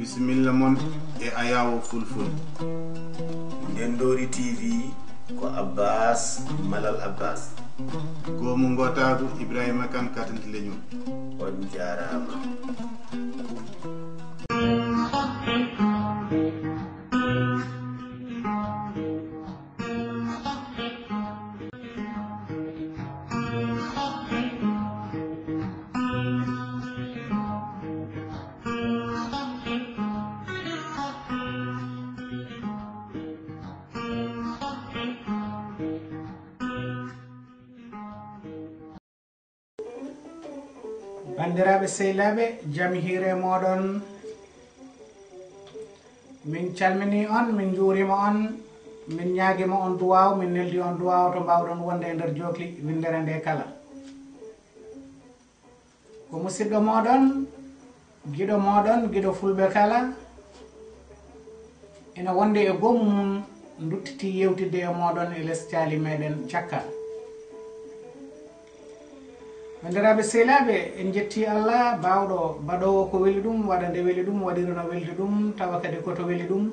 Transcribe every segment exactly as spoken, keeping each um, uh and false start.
Bisimilla mon e Ayawo Fulful. Ndendoori T V ko Abbas Malal Abbas. Goomu Ngotaagu Ibrahima Kan Katante Leñol. On jaaraama. Banndiraaɓe sehilaaɓe, jam hiire mooɗon. Min calminii on, min njuuriima on, min ñaagiima on duwaaw, min neldii on duwaaw to mbaawɗon wonde e nder jookli winndere nde kala. Ko musidɗo mooɗon, giɗo mooɗon, giɗo fulɓe kala, ina wonde e goomu mum, nduttiti yewtidde e mooɗon e les caali meɗen Jakka. Banndiraaɓe sehilaaɓe, en njettii Allah baawɗo baɗoowo ko weli ɗum, waɗa nde weli ɗum, waɗira no weldi ɗum, tawa kadi ko to weli ɗum.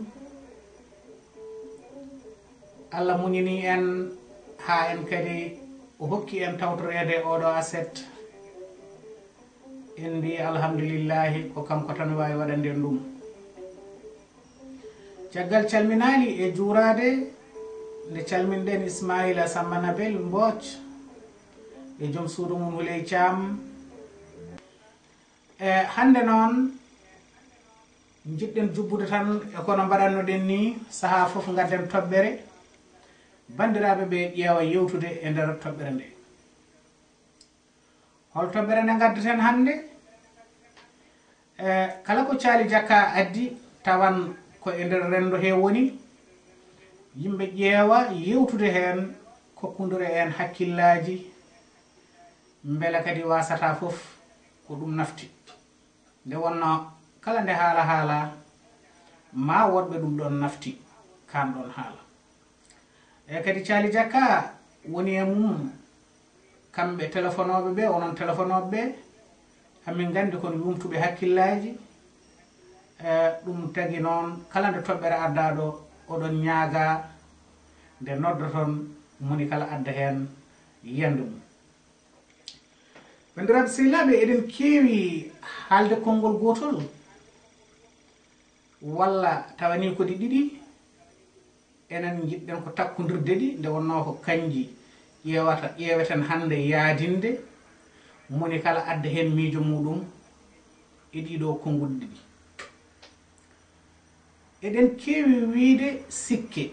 Allah muñinii en haa en kadi o hokki en tawtoreede oɗo aset. En mbii alhamdulillahi, ko kanko tan waawi waɗande en ɗum. Caggal calminaali e juuraade, nde calminɗen Ismaila Samba Nabel Mbooc e joom suudu mum Huley Caam. E hannde noon, njiɗɗen jubbude tan e kono mbaɗannoɗen ni, sahaa fof ngadden toɓɓere, banndiraaɓe ɓe ƴeewa yewtude e nder toɓɓere nde. Hol toɓɓere nde ngaddaten hannde? E kala ko Caali Jakka addi, tawan ko e nder renndo he woni, yimɓe ƴeewa yewtude heen, kokkundira en hakkillaaji, mbela kadi wasata fof ko ɗum nafti. Nde wonnoo kala nde haala haala, ma woɗɓe ɗum ɗoon nafti, kaan ɗoon haala. E kadi Caali Jakka woni e mum, kamɓe telefonooɓe ɓe, onon telefonooɓe ɓe, amin nganndi kon yumtuɓe hakkillaaji. E, ɗum tagi noon, kala nde toɓɓere addaa ɗo, oɗon ñaaga nde noddoton, moni kala adda heen yiyannde mum. Banndiraaɓe sehilaaɓe, eɗen keewi haalde konngol gootol, walla tawa ni ko ɗi ɗiɗi, enen njiɗɗen ko takkondirde ɗi, nde wonnoo ko kanji ƴeewata, ƴeeweten hannde yaadinde, moni kala adda heen miijo muuɗum e ɗii ɗoo konnguɗi ɗiɗi. Eɗen keewi wiyde sikke.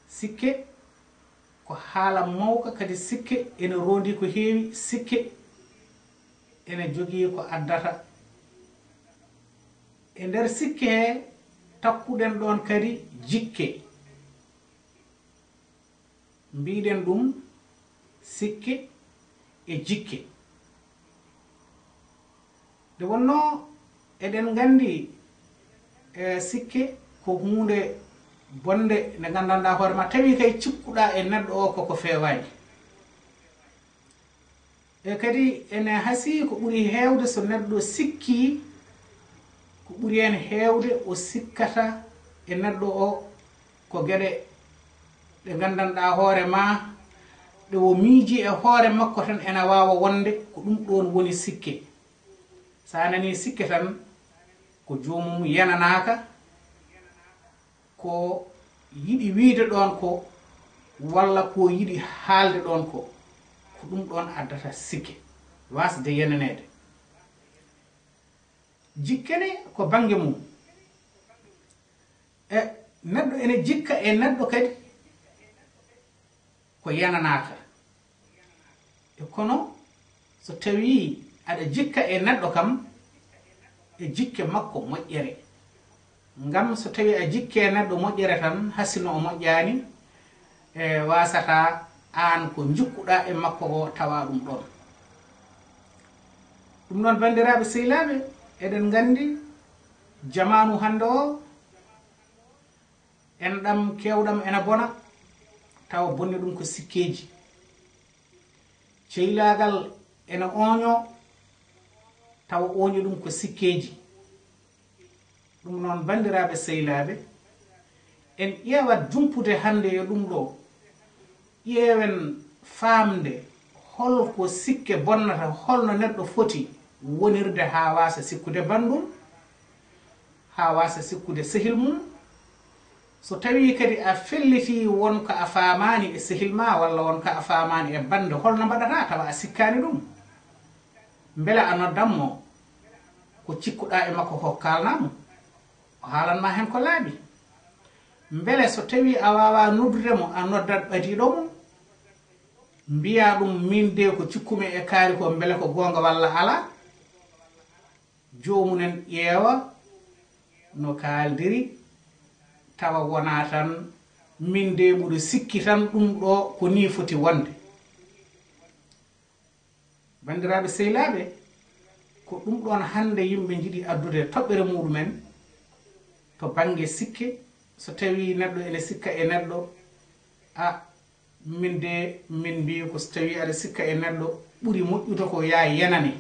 Sikke ko haala mawka, kadi sikke ene roondi ko heewi, sikke ene jogii ko addata. E nder sikke he, takkuɗen ɗoon kadi jikke. Mbiɗen ɗum sikke e jikke. Nde wonnoo eɗen nganndi, e, sikke ko huunde bonnde nde nganndanɗaa hoore ma, tawi kay cikkuɗaa e neɗɗo o koko feewaani. E kadi ene hasii ko ɓuri heewde so neɗɗo sikkii, ko ɓuri heen heewde o sikkata e neɗɗo o ko geɗe ɗe nganndanɗaa hoore ma, ɗe o miijii e hoore makko tan ena waawa wonde ko ɗum ɗoon woni sikke. So a nanii sikke tan, ko joomum yenanaaka ko yiɗi wiyde ɗoon ko, walla ko yiɗi haalde ɗoon ko, ko ɗum ɗoon addata sikke, waasde yenaneede. Jikke ne ko bannge mum. E neɗɗo ene jikka e neɗɗo kadi ko yenanaaka. E kono so tawii aɗa jikka e neɗɗo kam, e jikke makko moƴƴere. Ngam so tawii a jikke e neɗɗo moƴƴere tan, hasino o moƴƴaani, e waasata aan ko njikkuɗaa e makko o tawa ɗum ɗoon. Ɗum noon, banndiraaɓe sehilaaɓe, eɗen nganndi jamaanu hannde o, enɗam keewɗam ena bona, tawa bonni ɗum ko sikkeeji. Ceylaagal ena ooñoo, Tawa ooñi ɗum ko sikkeeji. Ɗum noon, banndiraaɓe sehilaaɓe, en ƴeewat jumpude hannde e ɗum ɗo, ƴeewen faamde hol ko sikke bonnata, hol no neɗɗo foti wonirde haa waasa sikkude banndum, haa waasa sikkude sehil mum. So tawii kadi a fellitii won ko a faamaani e sehil maa walla won ko a faamaani e bannde, hol no mbaɗataa tawa a sikkaani ɗum? Mbele a noddan mo ko cikkuɗaa e makko ko kaalnaa mo, o haalan ma heen ko laaɓi? Mbele so tawii a waawaa noddude mo, a noddat ɓadiiɗo mum, mbiyaa ɗum, miin de ko cikkumi e kaari ko, mbele ko goonga walla alaa? Joomum en ƴeewa no kaaldiri, tawa wonaa tan miin de mbuɗo sikki tan ɗum ɗo ko nii foti wonde. Banndiraaɓe sehilaaɓe, ko ɗum ɗoon hannde yimɓe njiɗi addude toɓɓere muɗum en to bannge sikke. So tawii neɗɗo ene sikka e neɗɗo, a, min de, min mbiyi ko so tawii aɗa sikka e neɗɗo, ɓuri moƴƴude ko yaa yenane.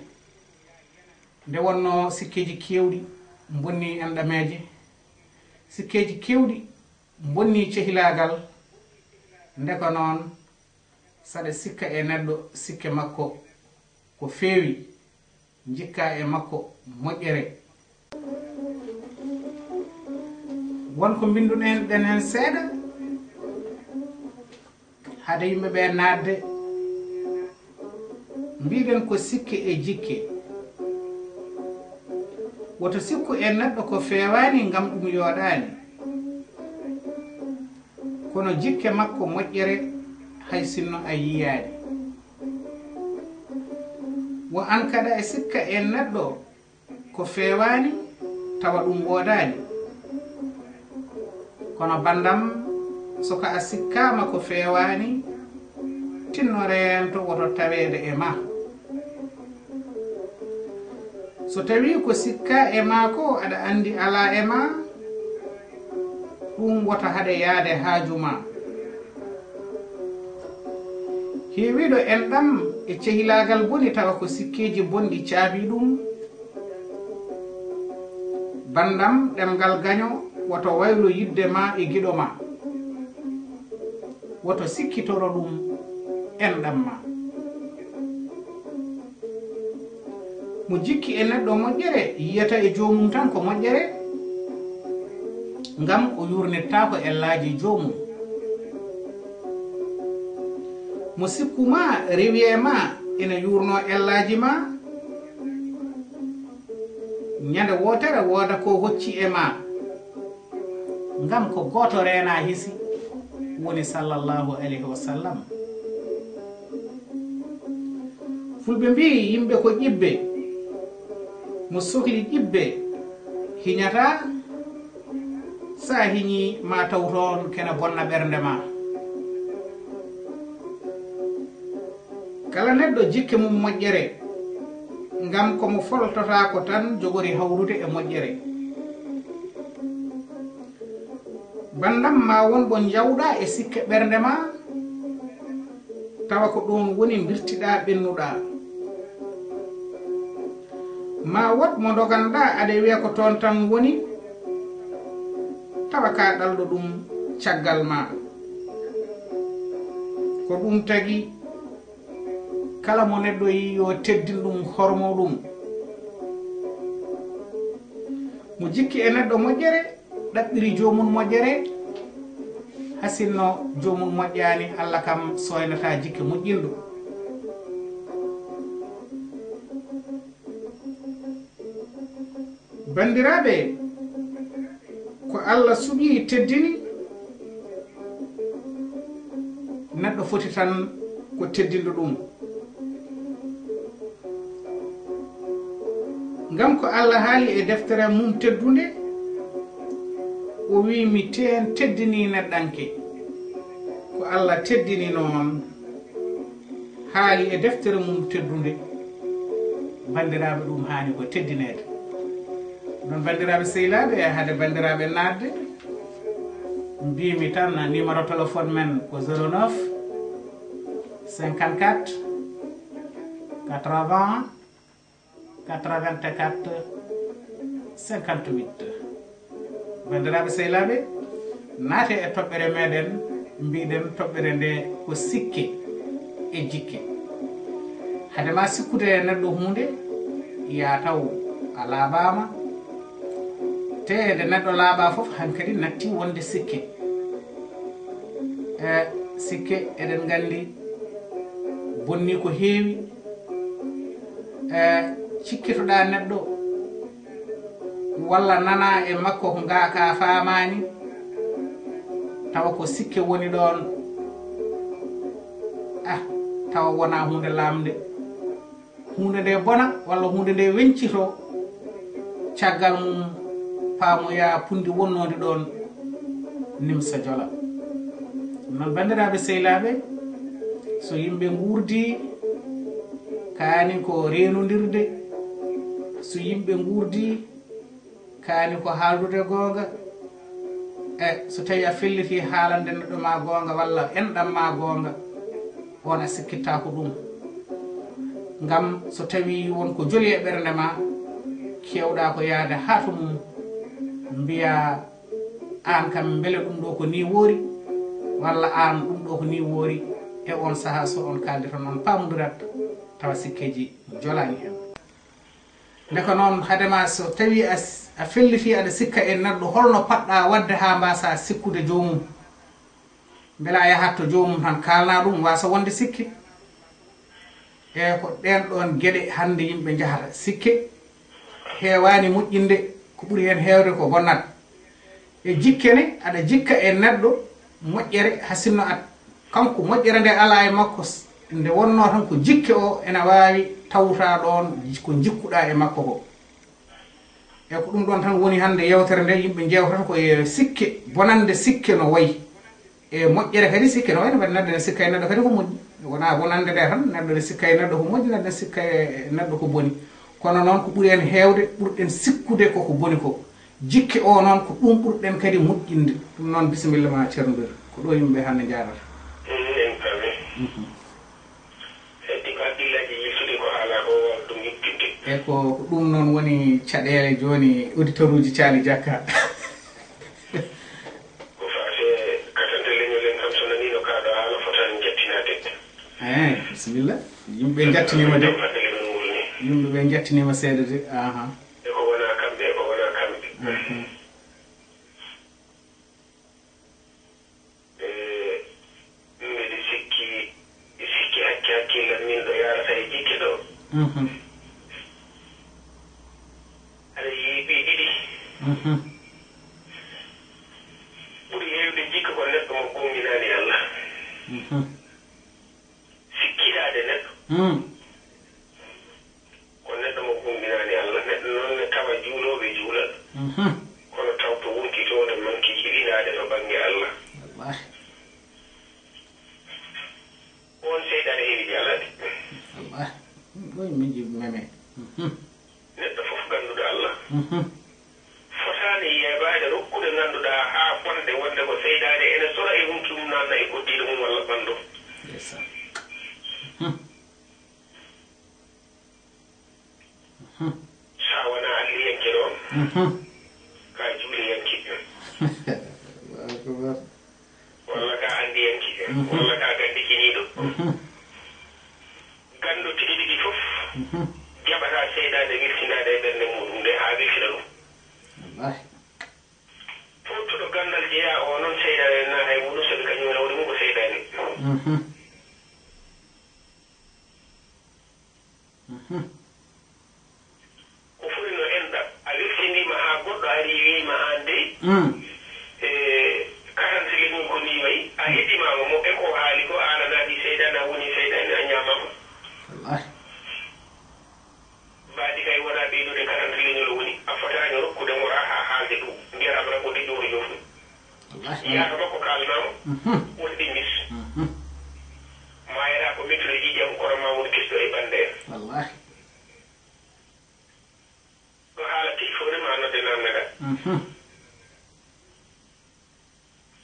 Nde wonnoo sikkeeji keewɗi mbonnii enɗameeje, sikkeeji keewɗi mbonnii cehilaagal. Nde ko noon, saɗa sikka e neɗɗo, sikke makko ko feewi, njikkaa e makko moƴƴere. Won ko mbinnduɗen ɗen heen seeɗa, hade yimɓe ɓe naatde, mbiɗen ko sikke e jikke. Woto sikku e neɗɗo ko feewaani, ngam ɗum yooɗaani. Kono jikke makko moƴƴere, hay sinno a yiyaani. Wo aan kadi e sikka e neɗɗo ko feewaani, tawa ɗum woodaani. Kono banndam, so ko a sikkaama ko feewaani, tinno reento, woto taweede e ma. So tawii ko sikkaa e ma ko, aɗa anndi alaa e ma, ɗum woto haɗe yaade haaju ma. Heewiiɗo enɗam e cehilaagal boni, tawa ko sikkeeji bonɗi caabii ɗum. Banndam, ɗemngal gaño woto waylu yiɗde ma e giɗo ma. Woto sikkitoro ɗum enɗam ma. Mo jikki e neɗɗo moƴƴere, yiyata e joomum tan ko moƴƴere, ngam o yuurnittaako ellaaji joomum. Mo sikku ma rewi e ma, ina yuurnoo ellaaji ma, ñande wootere wooda ko hocci e ma, ngam ko gooto reenaa hisi, woni sallallahu alayhi wa sallam. Fulɓe mbii, yimɓe ko ƴibbe, mo sohli ƴibbe hiñataa, so a hiñii ma taw toon kene bonna ɓernde ma. Kala neɗɗo jikke mum moƴƴere, ngam ko mo foltotaako tan jogori hawrude e moƴƴere. Banndam, ma won ɗo njawɗaa e sikke ɓernde ma, tawa ko ɗoon woni mbirtiɗaa ɓennuɗaa. Ma wood mo ndoganɗaa aɗa wiya ko toon tan woni, tawa ka ɗalɗo ɗum caggal ma. Ko ɗum tagi kala mo neɗɗo yii yo teddin ɗum, hormo ɗum. Mo jikki e neɗɗo moƴƴere, ɗaɓɓiri joomum moƴƴere, hasinno joomum moƴƴaani, Allah kam sooynataa jikke moƴƴinɗo. Banndiraaɓe, ko Allah suɓii teddini, neɗɗo foti tan ko teddinɗo ɗum. Ngam ko Allah haali e deftere mum teddunde, o wii, mi teen teddinii neɗɗanke. Ko Allah teddini noon, haali e deftere mum teddunde, banndiraaɓe, ɗum haani ko teddineede. Ɗum noon, banndiraaɓe sehilaaɓe, e hade banndiraaɓe naatde, mbiimi tan, numéro téléphone men ko zéro neuf, cinquante-quatre, quatre-vingts, Quatre-vingt-quatre, cinquante-huit. Banndiraaɓe sehilaaɓe, naate e toɓɓere meɗen, mbiɗen toɓɓere nde ko sikke e jikke. Hade ma sikkude e neɗɗo huunde, yaa taw a laaɓaama. Te nde neɗɗo laaɓaa fof, hankadi natti wonde sikke. E sikke, eɗen nganndi, bonni ko heewi. E cikkitoɗaa neɗɗo, walla nanaa e makko ko ngaaka faamaani, tawa ko sikke woni ɗoon. Ah, tawa wonaa huunde laamnde. Huunde nde bona, walla huunde nde weñcito, caggal mum paamoyaa punndi wonnoondi ɗoon nimsa jola. Ɗum noon, banndiraaɓe sehilaaɓe, so yimɓe nguurdii, kaani ko reenondirde, so yimɓe nguurdii, kaani ko haaldude goonga. E so tawii a fellitii haalande neɗɗo ma goonga walla enɗam ma goonga, on a sikkittaako ɗum. Ngam so tawii won ko joli e ɓernde ma, keewɗaa ko yahde haa to mum, mbiyaa, "Aan kam, mbele ɗum ɗo ko nii woori?" Walla, "Aan, ɗum ɗo ko nii woori?" E on sahaa, so on kaaldi tan, on paamondirat, tawa sikkeeji jolaani heen. Ndeke noon, hade ma so tawii a s-, a fellitii aɗa sikka e neɗɗo, holno paɗɗaa waɗde haa mbaasaa sikkude joomum? Mbela a yahat to joomum tan kaalnaa ɗum, waasa wonde sikke? E ko ɗeen ɗoon geɗe hannde yimɓe njahata. Sikke heewaani moƴƴinde, ko ɓuri heen heewde ko bonnat. E jikke ne, aɗa jikka e neɗɗo moƴƴere, haa sinno a, kanko moƴƴere nde alaa e makko, s-, nde wonnoo tan ko jikke o ena waawi tawta ɗoon ko njikkuɗaa e makko ko. E ko ɗum ɗoon tan woni hannde yeewtere nde, yimɓe njeewtata ko e sikke, bonannde sikke no wayi. E moƴƴere kadi sikke no wayi, no mbaɗi neɗɗo ne sikka e neɗɗo kadi ko moƴƴi. Wonaa bonannde nde tan, neɗɗo ne sikka e neɗɗo ko moƴƴi, neɗɗo ne sikka e neɗɗo ko boni. Kono noon ko ɓuri en heewde, ɓurɗen sikkude ko ko boni ko. Jikke o noon ko ɗum ɓurɗen kadi moƴƴinde. Ɗum noon bisimilla ma Ceerno Nder. Ko ɗo yimɓe hannde njaarata. Mhm. Heddi ko hakkillaaji yiltude ko haalaa ko waawde ɗum yuɓɓinde. E ko, ko ɗum noon woni caɗeele jooni auditeuruuji Caali Jakka. Ko faati e katante leñol en kam, so nanii no kaa ɗo haala fotaani jattinaade. Eh, bisimilla. Yimɓe njattiniima de. Kam fadde leñol ngol ni. Yimɓe ɓe njattiniima seeɗa de. Aha. E ko wonaa kamɓe, e ko wonaa kamɓe. Mhm. E mbeɗe sikki, sikki hakke hakkillam min ɗo yaarata e jikke ɗo. Mhm. Aɗa yi'i ɓe ɗiɗi. Mhm. Ɓuri heewde jikke ko neɗɗo mo gomɗinaani Allah. Mhm. Sikkitaade neɗɗo. Mm. Ko neɗɗo mo gomɗinaani Allah, neɗɗo noon ne tawa juulooɓe juulat, mhm, kono taw to wonkitoonde manki jibinaade to bannge Allah. Wallaahi. Oon seyɗaane heewi jalaade. Wallaahi. Ɗum ɗo e miiji meme. Mhm. Neɗɗo fof gannduɗo Allah. Mhm. Fotaani yeebaade rokkude ngannduɗaa haa bonde wonde ko seyɗaane ene sora e humpito mum, naatna e koddiiɗo mum walla ɓanndo. Ndeysaan. Mhm. Mhm. So a wonaa alliyanke noon, mhm, ko a juuliyanke. Allahu akbar. Walla ko a anndiyanke, mhm, walla ko a ganndikiniiɗo. Mhm. Ganndo tigi tigi fof, mhm, jaɓataa seyɗaane wiltinaade e ɓernde muuɗum nde haa wiltina ɗum. Wallaahi. Pottuɗo ganndal jeyaa o noon, seyɗaane ene naata e muuɗum, sabi kañum ene woni mum ko seyɗaane. Mhm. Mhm. Ko foti no enɗa, a welsindiima haa goɗɗo ari wiyi ma aan dey, mm, e quarante leñol ko nii wayi, a heɗimaama mo e ko haali ko, aan a naati seyɗaane, a woni seyɗaane, a ñaamaama. Wallaahi. Mbaadi kay wonaa ɓeydude quarante leñol o woni, a fotaani rokkude mo raha haalde ɗum, mbiyata mo tan ko dejooto joof ɗum. Wallaahi. Yaaka makko kaalanaama, mhm, woni ɗimmit. Mhm. Maayata ko mettude ƴiiƴam kono ma won kisɗo e bannde en. Wallaahi. Ɗo haala tigi fof ne ma nodde naamneɗaa. Mhm.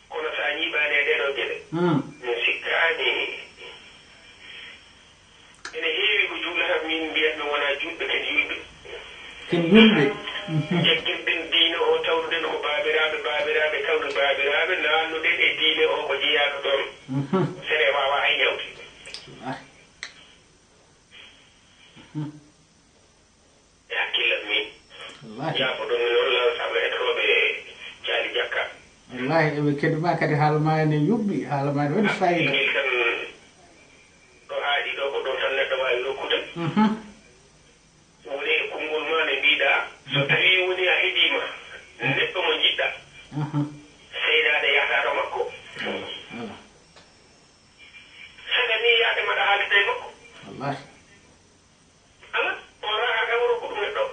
Kono so a ñiiɓaani e ɗee ɗoo geɗe, mm, mi sikkaani. Ene heewi ko juulata, min mbiyatmi wonaa juulɓe kadi yulɓe. Ken yimɓe. Jaggirɗen diine o, tawruɗen ko baabiraaɓe baabiraaɓe tawri baabiraaɓe, naannuɗen e diine o ko jeyaaɗo ɗoon. Sere waawa hay ñawde. E hakkillam min. Wallahi. Yaafoɗon min on lansaaɓe heɗotooɓe Caali Jakka. Wallahi, eɓe keɗi ma kadi, haala ma ene yuɓɓi, haala ma ene waɗi fayida. Ɓinngel tan ɗo haaɗi ɗo ko ɗon tan neɗɗo waawi rokkude. Woni e konngol ma nde mbiɗa, so tawi woni a heɗiima neɗɗo mo njiɗɗa, seyɗaane yahata to makko. Ala. Saɗa ni yaade maɗa haalde e makko. Wallahi. Ala, o raha kam rokku ɗum neɗɗo.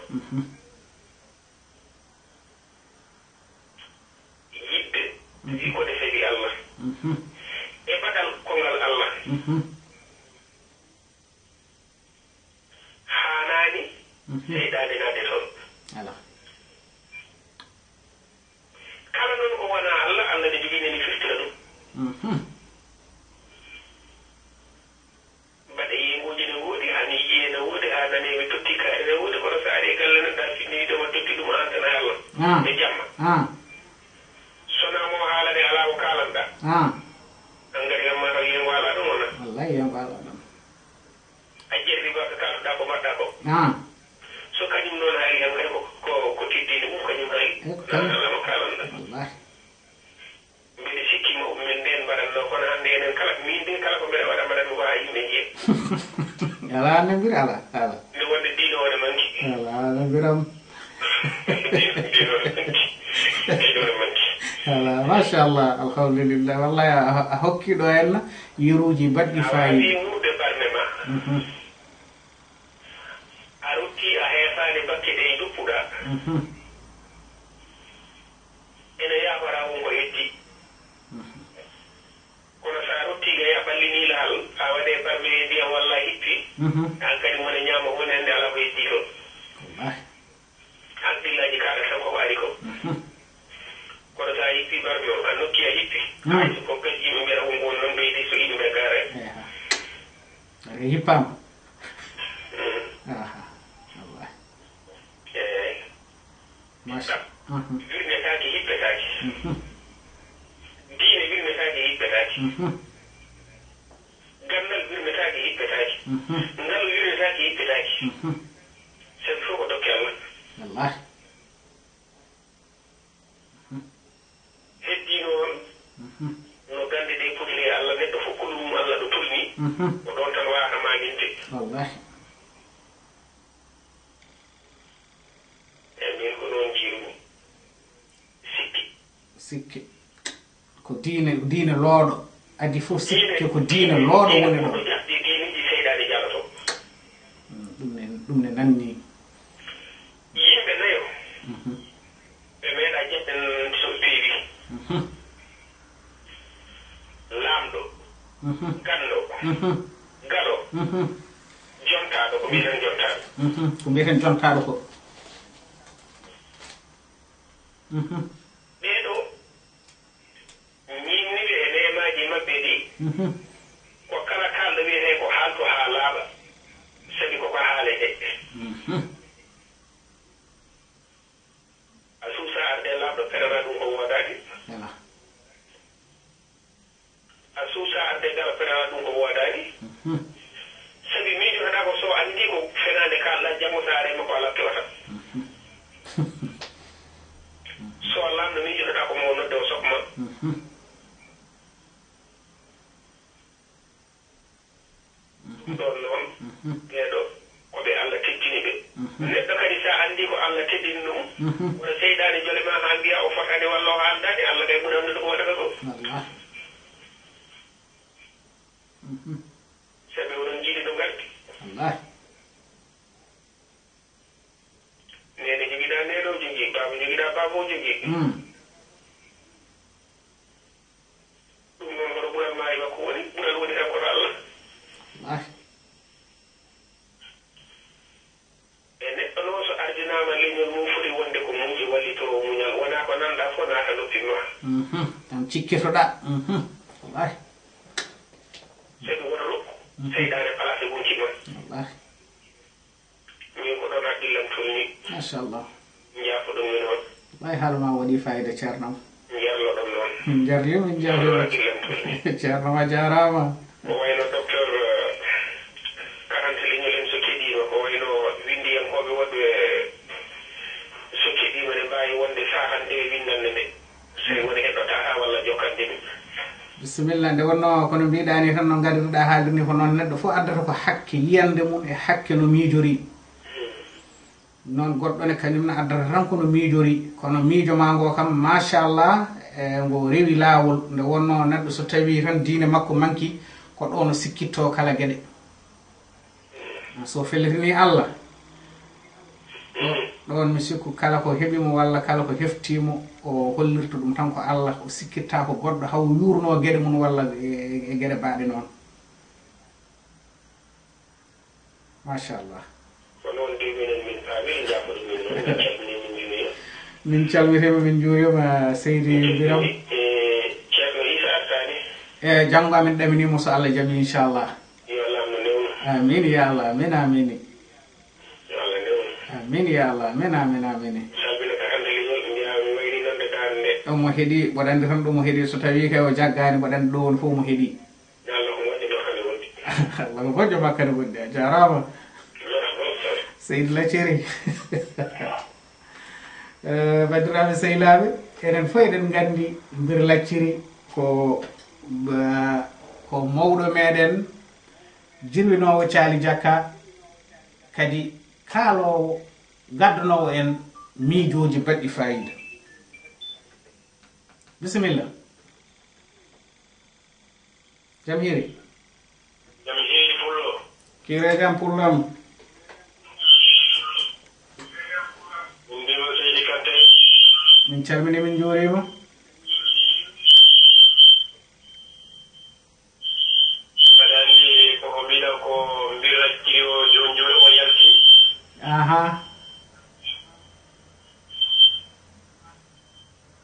Yiɗde, wi ko ɗe seli Allah. E baɗal kongal Allah. Haanaani seyɗaane naatde toon. Ala. Kala noon ko wonaa Allah, Allah ne jogii nani firtira ɗum. Mbaɗa yeenguuji ne woodi, haa miijiye ne woodi, haa naneeɓe totti kaari ne woodi, kono so ari e galle neɗɗo a finni wiide ma totti ɗum aan tan e Allah. E jamma. Sonaa mo haalane alaa ko kaalanɗaa. An kadi kam maa taw yeengo alaa ɗon wona. Wallahi yeengo alaa ɗon. A jarriba ko kaalanɗaa ko mbaɗɗaa ko. So kañum noon hari han kadi ko, ko, ko teddini mum kañum hari. Alaa mo kaalanɗaa. Wallahi. Mbeɗa sikki ma min ndeen mbaɗatnoo, kono hannde enen kala, min de kala ko mbeɗa waɗa, mbaɗatmi ko haa yimɓe njiya. Alaa nambir, alaa, alaa. Nde wonde diine o ne manki. Alaa nambiram. Diine, diine o ne manki. Diine o ne manki. Alaa, machallah, alhamdulillah. Wallahi, a, a hokki ɗo en yeruuji baɗɗi fayida. A waawi wuurde barme ma. A rutti, a heefaani bakke ɗe njuppuɗaa. Ene yaafora won ko heddi. Kono so a rutti gay, a ɓallinii laal, a waɗe barme e ndiyam walla a hippi, aan kadi mone ñaama, woni hannde alaa ko heddi toon. Wallahi. Hakkillaaji kaaɗa tan ko ko ari ko. Kono so a hippii barme o, a nokki a hippi. Hay so ko kadi yimɓe mbiya won ko won noon ɓeydi so yimɓe gaara. Eeha. Ari hippaama. Aha. Wallahi. Eeyi. Macha. Wirnetaake, hippetaake. Diine wirnetaake, hippetaake. Ganndal wirnetaake, hippetaake. Ngal wirnetaake, hippetaake. Sabi fof ko dokke Allah. Wallahi. Heddi noon, no gannde ɗe poti e Allah, neɗɗo fof ko ɗum Allah ɗo tolni, ko ɗoon tan waawata maaminde. Wallahi. E min ko noon njiirumi. Sikki. Sikki. Ko diine, diine looɗo. Adii fof sikki ko diine looɗo woni ɗo. Diine ko jahdi diineeji seyɗaane jaloto. Mm, ɗum ne, ɗum ne nanni. Yimɓe nayo. Ɓe meeɗa jaɓɓen so ɓe peewi. Laamɗo, ganndo, galo, jontaaɗo, ko mbiyeten jontaaɗo. Ko mbiyeten jontaaɗo ko. Ɓee ɗoo, ñiiɓniiɓe e neemaaji maɓɓe ɗi, ko kala kaalɗo wiyetee ko haaltu haa laaɓa, sabi ko ko haaletee. A suusaa arde e laamɗo, peɗanaa ɗum ko woodaani. A suusaa arde e galo, peɗanaa ɗum ko woodaani. Sabi miijotoɗaa ko so anndii ko fenaande kaalɗaa, janngo so a arii e makko alaa ko kewata. So laamɗo miijotoɗaa ko mo nodde o sokma. Ɗum ɗoon noon, ɓee ɗoo ko ɓe Allah teddini ɓe. Neɗɗo kadi, so a anndii ko Allah teddini ɗum, wona seyɗaane jole ma haa mbiya o fotaani walla o haaldaani, Allah kay ɓuri anndude ko waɗata ɗum. Wallahi. Sabi oɗon njiɗi ɗo ngarti. Wallahi. Neene jogiɗaa, neene o jogii, baaba jogiɗaa, baaba o jogii. Ɗum noon, hoto ɓural maayo makko woni, ɓural woni tan koto Allah. Wallahi. E neɗɗo noon, so ardinaama leñol mum, foti wonde ko muñde wallitoro muñal, wonaa ko nanɗaa fof naata noppi ma. Tan cikkitoɗaa. Wallahi. Sabi woto rokku seyɗaane place wonki ma. Wallahi. Min ko ɗoon hakkillam tolni. Machallah. Njaafo ɗum min on. Wallahi haala ma waɗi fayida, ceerno am. Njarno ɗum noon. Min njarli, min njarli. Ceerno ma jaaraama. Ko wayno docteur, eh, quarante leñol en so keɗiima, ko wayno winndiyankooɓe woɗɓe so keɗiima ne mbaawi wonde saahande e winndannde nde. So woni heɗotaaka walla jokkande ɗum. Bisimilla, nde wonnoo kono mbiɗaa ni tan no ngarirɗaa haalde ni, ko noon neɗɗo fof addata ko hakke yiyannde mum e hakke no miijorii. Noon goɗɗo ne kañum ne addata tan ko no miijorii, kono miijo maa ngoo kam, machallah, e ngo rewi laawol. Nde wonnoo neɗɗo so tawii tan diine makko manki, ko ɗo no sikkittoo kala geɗe. So fellitinii Allah, ɗo, ɗoon mi sikku kala ko heɓi mo walla kala ko heftii mo, o hollirta ɗum tan ko Allah, o sikkitta ko goɗɗo, haw yuurnoo geɗe mum walla e, e geɗe baaɗe noon. Machallah. Ko noon de, minen min paamii, njaafo ɗum min noon, min calminii, min njuuriima. Min calmitiima, min njuuriima, Seydi Biram. E Ceerno Issa Sani. E janngo amin ɗaminii mo, so Allah jaɓii, inchallah. Yo Allah no newnu. Amin, ya Allah, amin, amin. Yo Allah newnu. Amin, ya Allah, amin, amin, amin. Salmina ka hannde leñol, mbiyaa mi wayri noon de daande. Omo heɗi, mboɗo anndi tan ɗum o heɗi, so tawii kay o jaggaani, mboɗo anndi ɗo woni fof mo heɗi. Allah ko moƴƴo, makko ne wondi. Allah ko moƴƴo, makko ne wondi. A jaaraama. Seydi Lacciri. Eh, banndiraaɓe, sehilaaɓe, enen fof eɗen nganndi mbir Lacciri ko, ba, ko mawɗo meɗen, jirwinoowo Caali Jakka, kadi kaaloowo, gaddanoowo en miijooji baɗɗi faayiida. Bisimilla. Jam hiiri. Jam hiiri, pullo. Kiire jam, pullo am. Min mbima Seydi Kanté. Min calmini, min njuuriima. Mbaɗa anndi ko o mbiɗa ko mbir Lacciri o jooni jooni o yalti. Aha.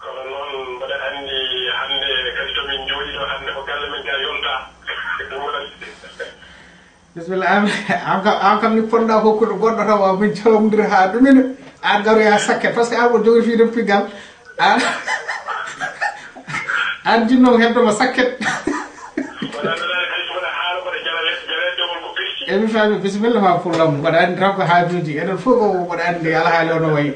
Kono noon, mbaɗa anndi, hannde kadi to min njooɗii ɗo hannde, ko galle men ga yonta. Ɗum waɗa. Bisimilla, aan, aan kam, aan kam ni ponɗa hokkude goɗɗo taw, a min calmondira haa ɗumina, aan garoya sakket, parce que aan ko jogori fii ɗum piggal, aan, aan jinno heddo ma sakket. Wala, wala, kadi mbaɗa haala, mbaɗa jala les, jala dewol ko firti. E mi faami, bisimilla ma pullo am, mbaɗa anndi tan ko haajuuji, enen fof ko mbaɗa anndi alhaali o no wayi.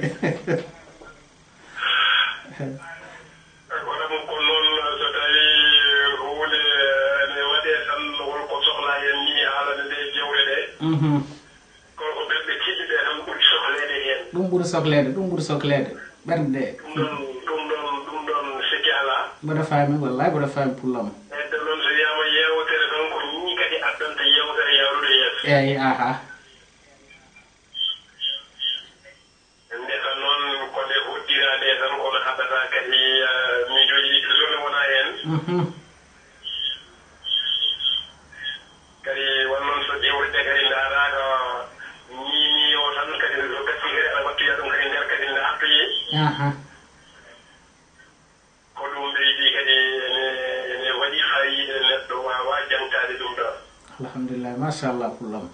Kono ɗum ko noon, so tawii huunde ene waɗee tan, won ko sohlaa heen nii haalande nde jewte ɗe. Mhm. Kono ko ɓerɗe tiiɗɗe ɗe tan ɓuri sohleede heen. Ɗum ɓuri sohleede, ɗum ɓuri sohleede. Ɓerɗe ɗe. Ɗum ɗoon, ɗum ɗoon, ɗum ɗoon sikki alaa. Mboɗo faami, wallaay mboɗo faami pullo am. Heddo noon so wiyaama yeewtere tan ko nii kadi addanta yeewtere yahrude yeeso. Eey, aha. Ndeka noon ko nde hoddira nde tan, kono haɗata kadi, eh, miijooji ɗi toujours ne wona heen. Mhm. Kadi won noon so jewte ɗe kadi ndaaraaka nii nii o tan, kadi so gasi kadi aɗa wattoya ɗum kadi nder kadi nde artoyi. Aha. Ko ɗum ɓeydi kadi ene, ene waɗi faayiida, neɗɗo waawaa jaŋtaade ɗum ɗo. Alhamdulillah, machallah, pullo am.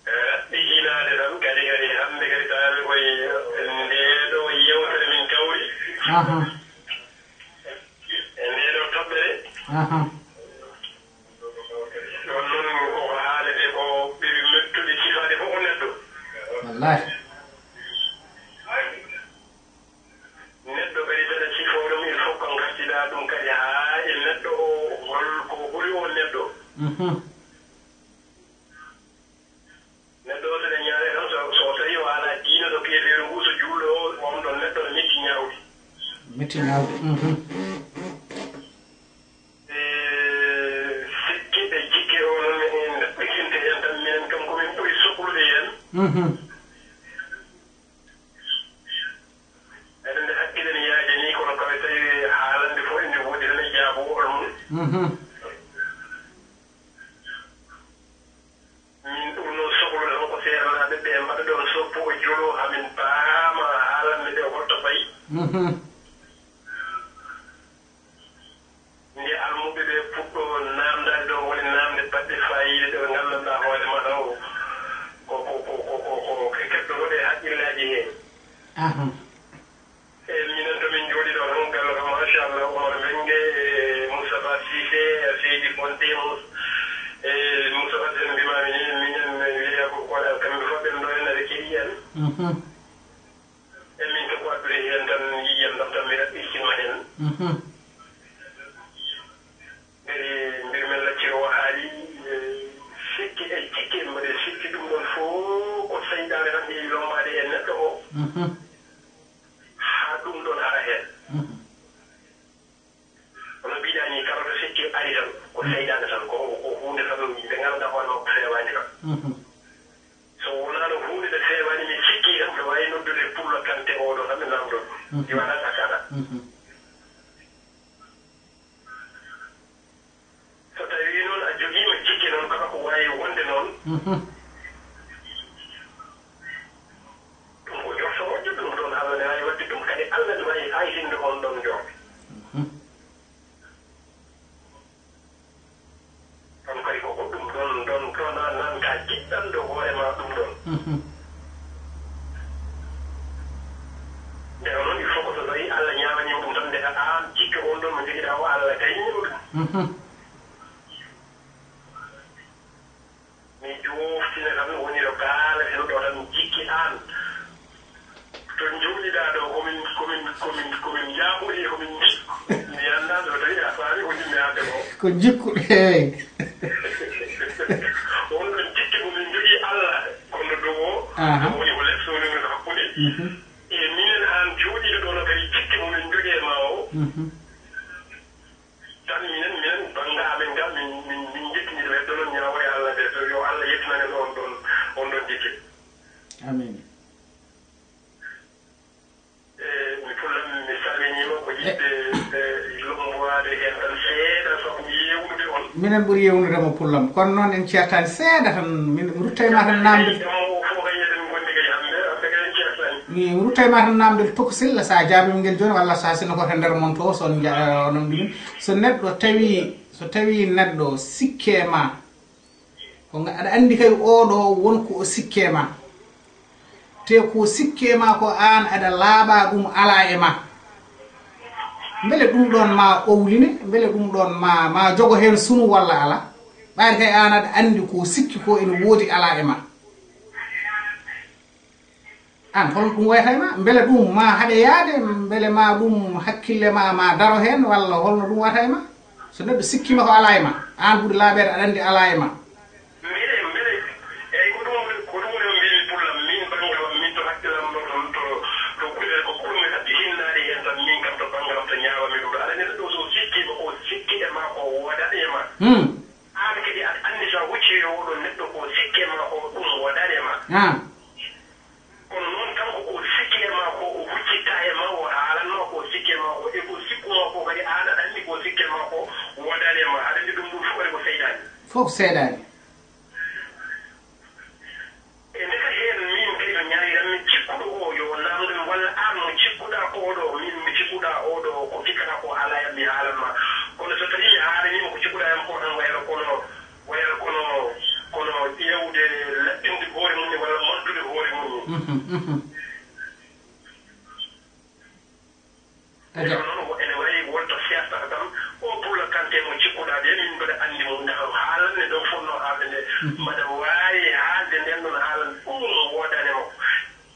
E raɓɓiɗinaade tan kadi, kadi hannde kadi tawi koye ndee ɗoo yeewtere min kawri. Aha. E ndee ɗoo toɓɓere. Aha. Ɗoon noon ko ko haalete ko ɓuri mettude sifaade fof ko neɗɗo. Wallahi. Neɗɗo kadi, so aɗa sifoo ɗum, il faut ko ngartiɗaa ɗum kadi haa e neɗɗo o, hol ko ɓuri oon neɗɗo. Mhm. Neɗɗo o, so ɗe ñaawii tan, so, so tawii o alaa diine, so keefeeru ngu, so juulɗo o, oon ɗoon neɗɗo ne metti ñaawde. Metti ñaawde. Mhm. E sikke e jikke o noon, en ndaɓɓitinte heen tan, minen kam ko min ɓuri soklude heen. Mhm. Eɗen nde hakkille ne yaaja nii, kono kala tawi haalande fof ene woodi tan e jaabowol mum. Mhm. Min ɗum noon soklude tan ko seernaaɓe ɓe mbaɗa ɗoon soppo o jolo, hamin paama haalande ɓe holto fayi. Mhm. Nde almuɓɓe ɓe puɗɗo naamndaade ɗo woni naamnde baɗɗe faayiida ɗe ɓe nganndanɗaa hoore ma taw ko, ko, ko, ko, ko, ko keddotooɗe haqqille. Aha. E minen to min jooɗi ɗo tan, gallo kam, machallah, Oumar Mbengue, e Moustapha Cissé, e Seydi Konté, Mous-, e Moustapha Cissé no mbimami ni, minen mi wiya ko koɗal, kamɓe fof ɓen ɗo en aɓe keɗi en. Mhm. E min to ko addude heen tan, yiyan ɗam tan mi raɓɓiɗinma heen. Mhm. Mbele mbir men laccir o haali, e, sikki e jikke, mbaɗe sikki ɗum ɗon fof ko seyɗaane tan ƴeewi lombaade e neɗɗo o. Mhm. Haa ɗum ɗon ara heen. Mhm. Kono mbiɗa ni, kala to sikki ari tan, ko seyɗaane tan, ko, ko huunde tan nde ngannduɗaa hoore makko feewaani kam. Mhm. So wonaano huunde nde feewaani, mi sikki tan, ɓe waawi noddude Pullo Kante oɗo tan, ɓe naamndoo. Mhm. Ɗi waɗa sakana. Mhm. So tawii noon a jogiima jikke noon, kala ko waawi wonde noon, mhm, ɗum ko njorto moƴƴo, ɗum ɗoon Allah ne waawi waɗde ɗum, kadi Allah ne waawi haaytinde on ɗoon njorto. Mhm. Ɗoon kadi ko ko ɗum ɗoon, ɗoon, ɗoon a nan ka jiɗɗanɗo hoore ma ɗum ɗoon. Mhm. Ndeka noon, il faut que so tawii Allah ñaamaniima ɗum tan, ndeka aan jikke on ɗoon mo njogiɗaa o, Allah dañii ɗum. Mhm. Mi jooftina tan, woni ɗo kaalateno ɗo tan, jikki aan. To njooɗiɗaa ɗo, ko min, ko min, ko min, ko min njaaɓori, ko min njikku. Mi anndaa so tawii a faami ko njimmi haalde ko. Ko njikku, eey. On ɗon jikki mo min njogii Allah, kono dow o, aha, woni ko les woni ko hakkunde. Mhm. E minen aan jooɗiiɗo ɗo no kadi jikki mo min njogii e ma o. Mhm. Tan minen, minen, bannga amen ga, min, min, min njettini ɗo heddo noon ñaawoore Allah nde, so yo Allah yettinan en on ɗon, on ɗon jikki. Amiin. E, mi Pullam, mi salminiima, ko yiɗde, e, lombowaade heen tan seeɗa, sabu yeewnude on. Minen ɓuri yeewnude mo, Pullam. Kono noon en ceertaani seeɗa tan, min, mi ruttay ma tan naamnde. Jamma o fof kay eɗen ngondi kay hannde, hannde kay en ceertaani. Mi, mi ruttay ma tan naamnde Toko Sylla, so a jaabima ngel jooni, walla so a sinno ko e nder mon to, so on nja-, onon mbiɗin. So neɗɗo tawi, so tawi neɗɗo sikke ma, ko nga-, aɗa anndi kay oɗo won ko o sikke ma. Te ko sikke ma ko aan aɗa laaɓa, ɗum alaa e ma. Mbele ɗum ɗoon ma owline, mbele ɗum ɗoon ma, ma jogo heen sunu walla alaa? Ɓaade kay aan aɗa anndi ko sikki ko ene woodi alaa e ma. Aan, holno ɗum wayata e ma? Mbele ɗum ma haɗe yaade? Mbele ma ɗum hakkille ma, ma daro heen, walla holno ɗum wayata e ma? So neɗɗo sikkima ko alaa e ma, aan ɓuri laaɓeede aɗa anndi alaa e ma. Mbele, mbele, eyi, ko ɗum woni, ko ɗum woni mbimi Pullam, min banngal am, min to hakkillam ɗo, to, to, to kullel ko ɓurmi haɓɓi hinnaade heen tan, min kam to banngal am to ñaawami ɗum ɗo. Aɗa anndi neɗɗo so sikkima ko sikki e ma ko woodaani e ma. Hmm. Aan kadi aɗa anndi so a huccii e oɗo neɗɗo ko sikke ma ko ɗum woodaani e ma. Ah. Kono noon kanko ko sikki e ma ko o huccittaa e ma, o haalan ma ko sikki e ma ko, e ko sikku ma ko kadi aan aɗa anndi ko sikke ma ko woodaani e ma. Aɗa anndi ɗum ɗum fof kadi ko seyɗaani. Fof seyɗaani. E ndeka heen min kadi no ñaawiranmi cikkuɗo o yo naamndo mi walla aan mo cikkuɗaa ko oɗo, min mi cikkuɗaa oɗo ko cikkataa ko alaa e am mi haalan ma. Kono so tawii mi haalaniima ko cikkuɗaa e am ko tan wayata kono, wayata kono, kono ƴeewde laɓɓinde hoore mum ni walla mantude hoore mum ni. Mhm, mhm. Aja. Kono noon, ene wayi wonta seertata tan, o Pullo Kante mo cikkuɗaa de, min mbaɗa anndi mo, nde o haalan nde ɗo fotnoo haalde nde, mhm, mbaɗa waawi haalde ndeen ɗoon haalan ɗum woodaani e makko.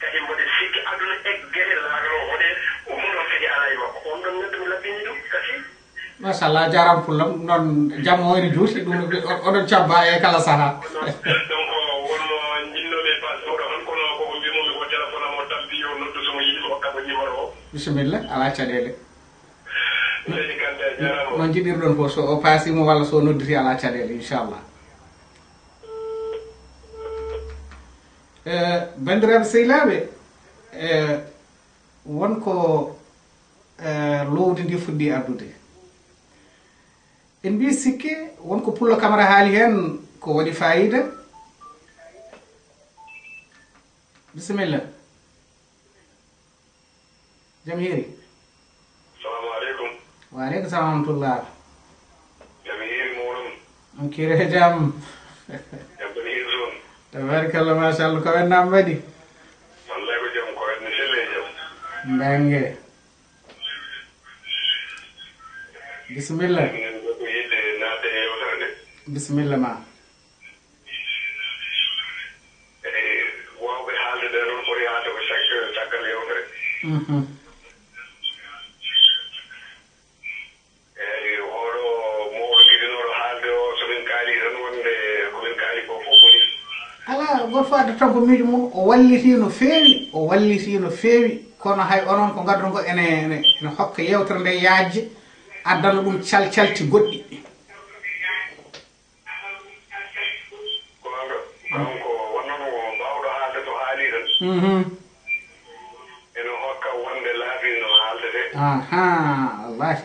Kadi mbaɗa sikki aduna e gere laagal o, hoɗe ɗum ɗoon kadi alaa e makko. On ɗoon neɗɗo mi laɓɓinii ɗum, kasi. Machallah, a jaaraama Pullam. Noon, jam o ene juuti, ɗum o-, oɗon cabba e kala sahaa. Donc, won mo njinnoomi e passe ɗo tan, kono ko o mbimo mi ko téléphone am o tampi, o noddu so mo yiɗi, mi hokka mo numéro o. Bisimilla, alaa caɗeele. Seydi Kante, a jaaraama. No njiɗirɗon fof, so o paasii mo walla so o nodditi, alaa caɗeele, inchallah. Eh, banndiraaɓe sehilaaɓe, eh, won ko, eh, loowdi ndi fuɗɗii ardude. En mbii sikke, won ko Pullo Kamara haali heen, ko waɗi faayiida. Bisimilla. Jam hiiri. Salaamu aleykum. Wa aleykum salaam wa rahmatullah. Jam hiiri mooɗon. On kiire jam. Jam tan hiiri toon. Tabarakallah, machallah. Ko en naam mbaɗi? Wallay ko jam, ko en ne selle e jam. Mbaange. Bisimilla. Minen ko yiɗde naatde e yeewtere nde. Bisimilla ma. Eyi, waawɓe haalde ɓe noon foti haalde ko cag-, caggal yeewtere. Mhm. Eyi, oɗo mawɗo giɗinooɗo haalde o, so min kaalii tan wonde ko min kaali ko fof boni. Alaa, gooto fof adda tan ko miijo mum. O wallitii no feewi, o wallitii no feewi, kono hay onon ko ngadduɗon ko ene, ene, ene hokka yeewtere nde yaajde, addana ɗum calcalti goɗɗi. Goonga, kanko wonnoo mo baawɗo haalde, so haalii tan, mhm, ene hokka wonde laabi no haaldetee. Ahaa, wallaahi.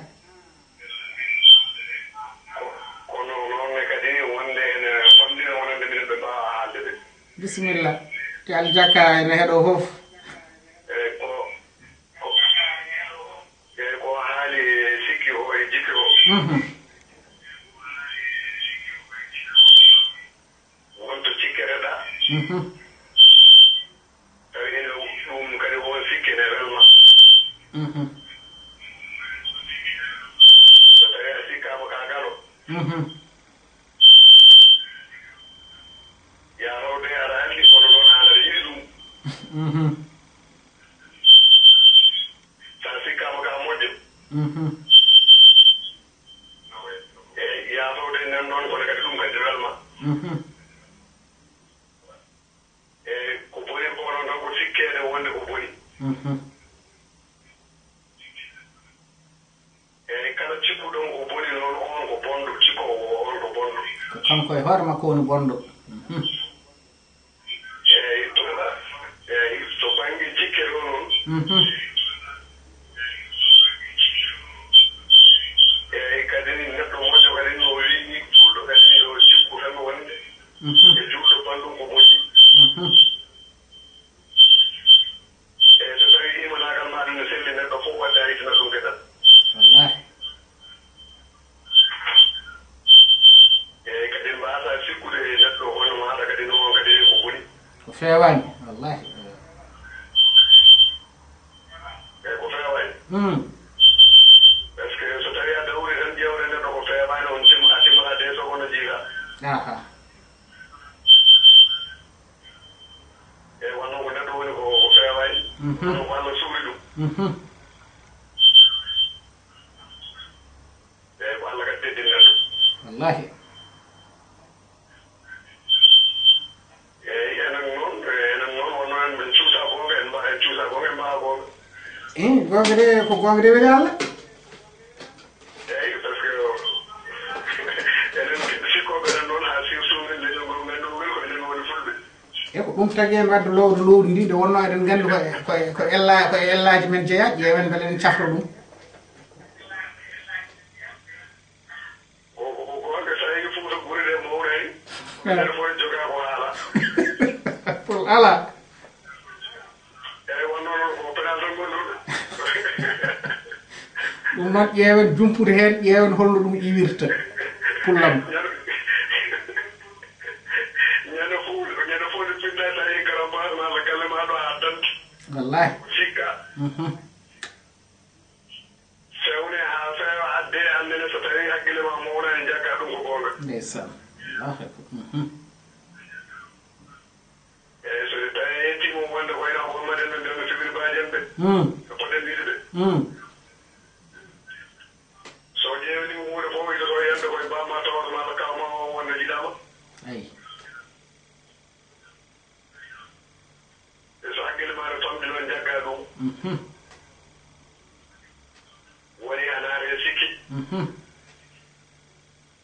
Ko-, kono noon ne kadi wonde ene famɗina wonande minen ɓe mbaawaa haalde ɓe. Bisimilla. Yo Allah jakka ene heɗoo fof. Eyi, ko, ko, eyi, ko haali e sikki o e jikke o. Mhm. Won to cikketeɗaa. Mhm. Tawi ene ɗum kadi won sikke ne welma. Mhm. So tawi a sikkaama ka galo. Mhm. Yaa tawde aɗa anndi, kono noon aan aɗa yiɗi ɗum. Mhm. So a sikkaama ka moƴƴo. Mhm. Eyi, yaa tawde nan noon, kono kadi ɗum kadi welma. Mhm. Eyi, ko boni ko noon tan ko sikkeede wonde ko boni. Mhm. Eyi, kala cikkuɗon ko boni noon, oon ko bonɗo, cikkoowo o, oon ko bonɗo. Ko kanko e hoore makko woni bonɗo. Mhm. Eyi, to, eyi, to bannge jikke ɗo noon. Mhm. Eyi, kadi neɗɗo moƴƴo kadi no wiyi juulɗo kadi yo cikku tan wonde. Mhm. E juulɗo banndum ko moƴƴi. Mhm. Eyi, so tawii imanaagal maaɗa no selli, neɗɗo fof wadde a ittana ɗum geɗal. Wallaahi. Eyi, kadi mbaasaa sikkude e neɗɗo hono maaɗa kadi no on kadi ko boni. Ko feewaani, wallaahi. Eyi, ko feewaani. Hmm. Parce que so tawii a dawri tan ƴeewde neɗɗo ko feewaani, on tim-, a timmataa deux secondes jiiraa. Aha. Eyi, wonno ko neɗɗo woni ko, ko feewaani. Mhm. Kono ko Allah suuri ɗum. Mhm. Eyi, ko Allah kadi teddini neɗɗo. Wallaahi. Eyi, enen noon, enen noon, wonno en, en cuusaa goonga, en mba-, en cuusaa goonga, en mbaawaa goonga. Eyi, goonga de, ko goonga de weli Allah. Eyi, parce que enen sikkooɓe enen noon, haa surtout min leñol ngol ngannduɗo ngol, ko enen woni fulɓe. E ko ɗum tagi en wadde lowdi, lowdi ndi, nde wonnoo eɗen nganndi ko e, ko e, ko e ella-, ko e ellaaji men jeyaa, ƴeewen mbele eɗen cafra ɗum. Ko, ko, ko goonga, so a yii Fuuta gure ɗe mawnaani, ko enen fof en jogaa ko haala. Pul alaa. Eyi, wonnoo noon ko penal tan gonɗo ɗo. Ɗum noon, ƴeewen jumpude heen, ƴeewen holno ɗum iwirta. Pullam. Ñande, ñande fof, ñande fof nde pinɗaa, so a yii garam baas ma, galle ma ɗo haa dante. Wallaahi. Sikka. Mhm. Feewne haa feewa, addee, aan nene, so tawii hakkille ma mawnaani, jaggaa ɗum ko goonga. Ndeysaan. Allahu akbar. Mhm. Eeyi, so tawii a yettii mo wonde ko wayno ko Mamadou en, ɓe mbiyatnoo Sibiri Baaji en ɓe. Hmm. Ɓe poɗɗen wiyde ɓe. Hmm. So ƴeewii ɗum wuure fof, ito to yande koye baaba ma, tawata ma, kaaw ma o wonde yiɗaama. Eyi. E so hakkille maaɗa famɗi noon, jaggaa ɗum. Mhm. Woni a naata e sikki. Mhm.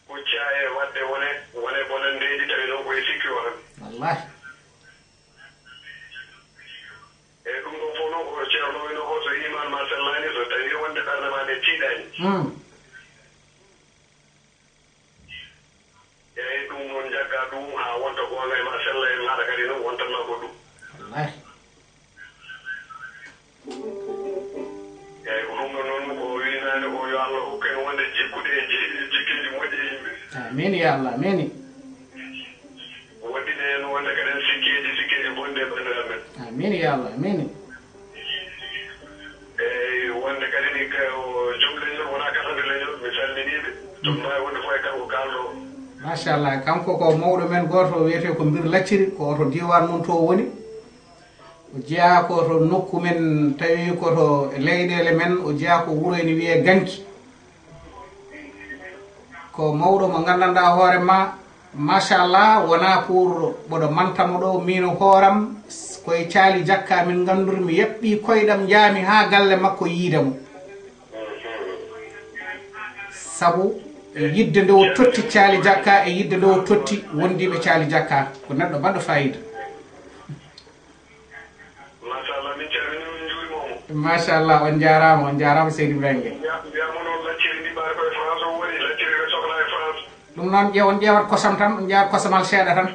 Kuccaa e waɗde wone, wone bonanndeeji, tawi noon ko e sikki o tan. Wallaahi. Eyi, ɗum ɗoo fof noon ko Ceerno wino ko, so iimaan ma sellaani, so tawii wonde ɓernde ma nde tiiɗaani. Hmm. Eyi, ɗum noon jaggaa ɗum haa wonta goonga e ma, sella e maaɗa kadi noon wontan ma goɗɗum. Wallaahi. Eyi, ko ɗum ɗoo noon ko wiinaande ko, yo Allah hokku en wonde jikkude e ji-, jikkeeji moƴƴi e yimɓe. Amiin, ya Allah, amiin. Waɗɗine en wonde kadi en sikkeeji, sikkeeji bonɗi e banndiraaɓe men. Amiin, ya Allah, amiin. Machallah, kanko ko mawɗo men gooto wiyetee ko Mbir Lacciri, ko oto diiwaan mum to woni. O jeyaa ko to nokku men, tawi ko to leyɗeele men, o jeyaa ko wuro ene wiyee Ganki. Ko mawɗo mo nganndanɗaa hoore ma, machallah, wonaa pour mboɗo manta mo ɗo, miin hooram, ko e Caali Jakka min ngannduri, mi yaɓɓii koyɗam, njaami haa galle makko yiide mo. Sabu yidde nde o totti Caali Jakka e yidde nde o totti wondiiɓe Caali Jakka, ko neɗɗo baɗɗo fayida. Machallah, min calminii, min njuuriima mo. Machallah, on njaaraama, on njaaraama, Seydi Ibrahima Gueye. Mbiya-, mbiyamo noon, lacciri ndi mbaari ko e France o woni, lacciri ko sohla e France. Ɗum noon, ƴeew-, on ƴeewat kosam tan, on njaawat kosamal seeɗa tan.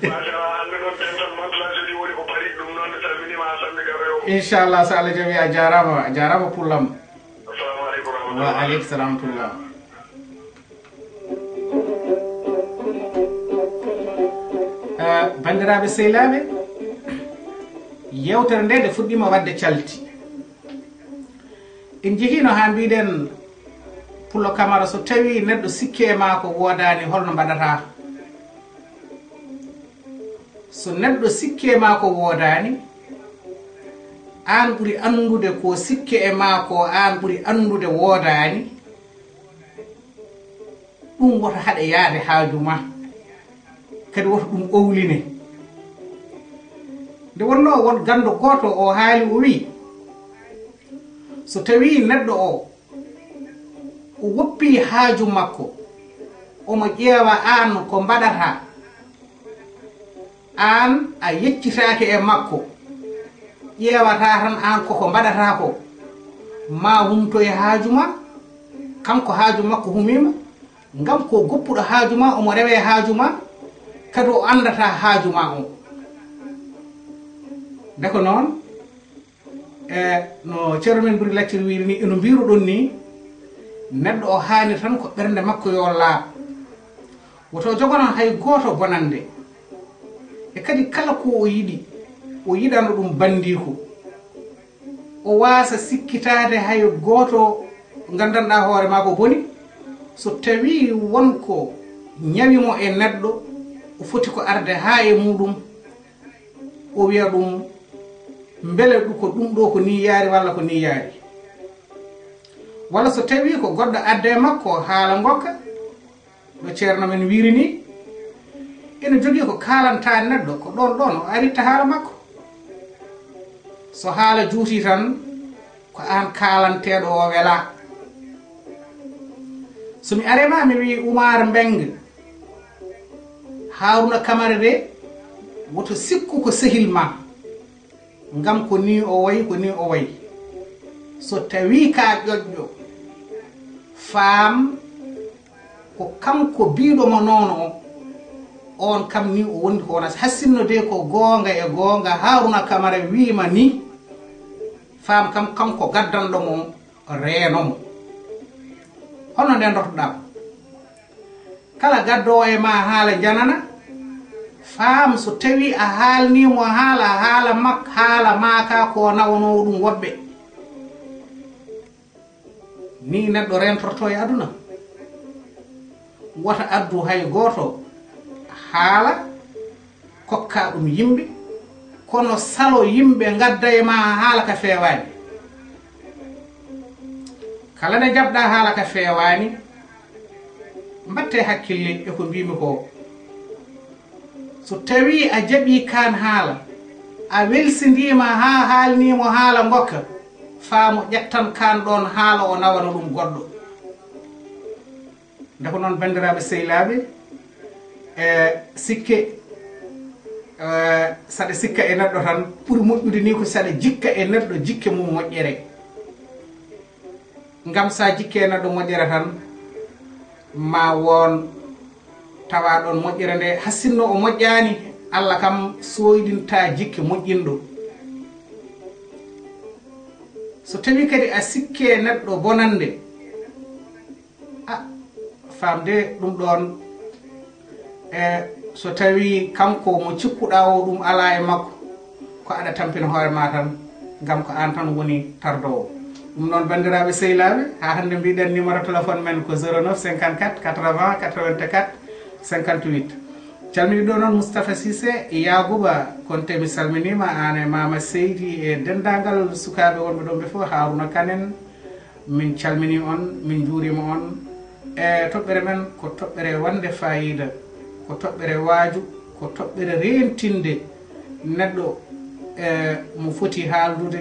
Machallah, hannde noon dental Mantes-la-Jolie woni ko Paris, ɗum noon mi salminiima haa Sambi Gabe o. Inchallah, so Allah jaɓi, a jaaraama, a jaaraama pullam. Assalamu aleykum wa rahmatullah. Wa aleykum salam wa rahmatullah. Eh, banndiraaɓe sehilaaɓe, yeewtere nde nde fuɗɗiima waɗde calti. En njehiino haa mbiɗen Pullo Kamara, so tawii neɗɗo sikki e maa ko woodaani, holno mbaɗataa? So neɗɗo sikki e maa ko woodaani, aan ɓuri anndude ko sikki e maa ko, aan ɓuri anndude woodaani. Ɗum woto haɗe yaade haaju ma, kadi woto ɗum owline. Nde wonnoo won ganndo gooto, o haali, o wii, so tawii neɗɗo o, o woppii haaju makko, omo ƴeewa aan ko mbaɗataa, aan a yeccitaake e makko, ƴeewataa tan aan koko mbaɗataa ko, ma humto e haaju ma, kanko haaju makko humiima, ngam ko goppuɗo haaju ma, omo rewe haaju ma, kadi o anndataa haaju ma on. Nde ko noon, e no Ceerno men Buri Lacciri wiiri ni, eno mbiruɗon ni, neɗɗo o haani tan ko ɓernde makko yo laaɓ. Woto jogono hay gooto bonande. E kadi kala ko o yiɗi, o yiɗano ɗum bandiiko. O waasa sikkitaade hay gooto nganndanɗaa hoore maa ko boni. So tawii won ko ñawi mo e neɗɗo, o foti ko arde haa e muuɗum, o wiya ɗum, mbele ɗu-, ko ɗum ɗo ko nii yaari walla ko nii yaari. Walla so tawii ko goɗɗo adda e makko haala ngokka, no Ceerno men wiiri ni, ene jogii ko kaalanta neɗɗo, ko ɗoon ɗoon o aritta haala makko. So haala juutii tan, ko aan kaalanteeɗo o welaa. So mi aree ma, mi wii Umaar Mbeng, Haaruna Kamara de, woto sikku ko sehil ma. Ngam ko nii o wayi, ko nii o wayi. So tawii ka ƴoƴƴo, faam ko kanko biiɗo mo noon o, oon kam nii o wondi ko wona. Hasinno de ko goonga e goonga, Haaruna Kamara wii ma nii, faam kam kanko gaddanɗo mo, reeno mo. Hono nde ndottoɗaa mo? Kala gaddoowo e ma haala janana, faam so tawii a haalnii mo haala, haala mak-, haala maa ka ko nawanoowo ɗum woɓɓe. Nii neɗɗo reentortoo e aduna. Wota addu hay gooto haala, kokka ɗum yimɓe, kono salo yimɓe ngadda e ma haala ka feewaani. Kala nde jaɓɗaa haala ka feewaani, mbaɗtee hakkille e ko mbiimi ko. So tawii a jaɓii kaan haala, a welsindiima haa haalnii mo haala ngokka, faa mo ƴettan kaan ɗoon haala o nawana ɗum goɗɗo. Nde ko noon, banndiraaɓe sehilaaɓe, e sikke, e saɗa sikka e neɗɗo tan, ɓuri moƴƴude ni ko saɗa jikka e neɗɗo jikke mum moƴƴere. Ngam sa jikke e neɗɗo moƴƴere tan, ma won tawa ɗon moƴƴere nde, hasinno o moƴƴaani, Allah kam soyɗinta jikke moƴƴinɗo. So tawi kadi a sikke neɗɗo bonande, a, famde ɗum ɗon, e so tawi kanko mo cikkuɗa o ɗum ala e makko, ko aɗa tampina hoore ma tan, ngam ko an tan woni tardowo. Ɗum noon, banndiraaɓe sehilaaɓe, haa hannde mbiɗen numéro téléphone men ko zéro neuf cinquante-quatre quatre-vingts quatre-vingt-quatre cinquante-huit. Calminiiɗo noon Moustapha Cissé Yaaguba Konte, mi salminiima aan e Maama Seydi e denndaangal sukaaɓe wonɓe ɗoon ɓe fof, Haaruna Kan en, min calminii on, min njuuriima on. E toɓɓere men ko toɓɓere wonde faayiida, ko toɓɓere waaju, ko toɓɓere reentinde neɗɗo e mo foti haaldude,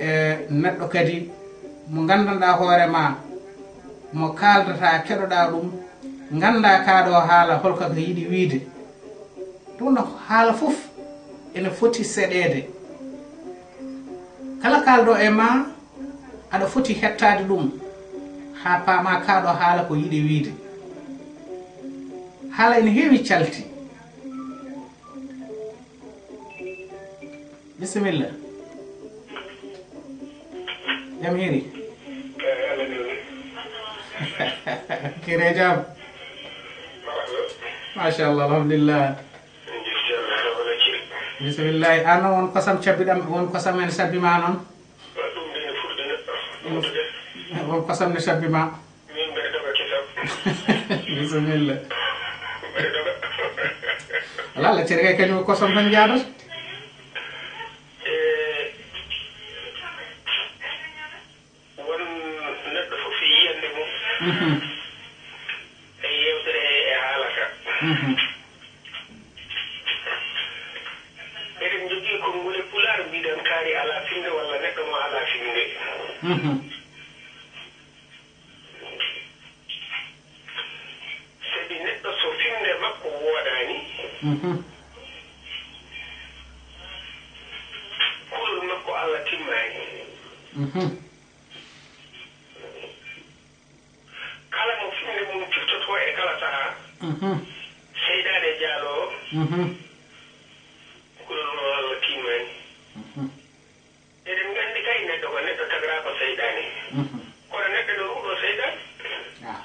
e neɗɗo kadi mo nganndanɗaa hoore ma, mo kaaldataa, keɗoɗaa ɗum, nganndaa kaa ɗoo haala holko ko yiɗi wiyde. Ɗum no haala fof ene foti seɗeede. Kala kaalɗo e ma, aɗa foti heɗtaade ɗum haa paamaa kaa ɗoo haala ko yiɗi wiyde. Haala ene heewi calti. Bisimilla. Jam hiiri. Kire jam. Machallah, alhamdulillah. Bisimillahi. An noon, won kosam cabbiɗam, won kosam en sabbi ma noon? Won kosam ne sabbi ma? Min mbeɗa doga kisam. Bisimilla. Mbeɗa doga. Ala, ala, cere kay kañum ko kosam tan jaadata. E won neɗɗo fof e yiyannde mum. Mhm. E yeewtere e haalata. Mhm. Eɗen njogii konngole Pulaar mbiɗen kaari alaa finnde walla neɗɗo mo alaa finnde. Mhm. Sabi neɗɗo so finnde makko woodaani, mhm, kulol makko Alla timmaani. Mhm. Kala mo finnde mum fiftotoo e kala sahaa, mhm, seyɗaane jaaloowo, mhm, kulol makko Alla timmaani. Mhm. Eɗen nganndi kay neɗɗo ko neɗɗo, tagiraa ko seyɗaane. Mhm. Kono neɗɗo no ruɗo seyɗaane. Aha.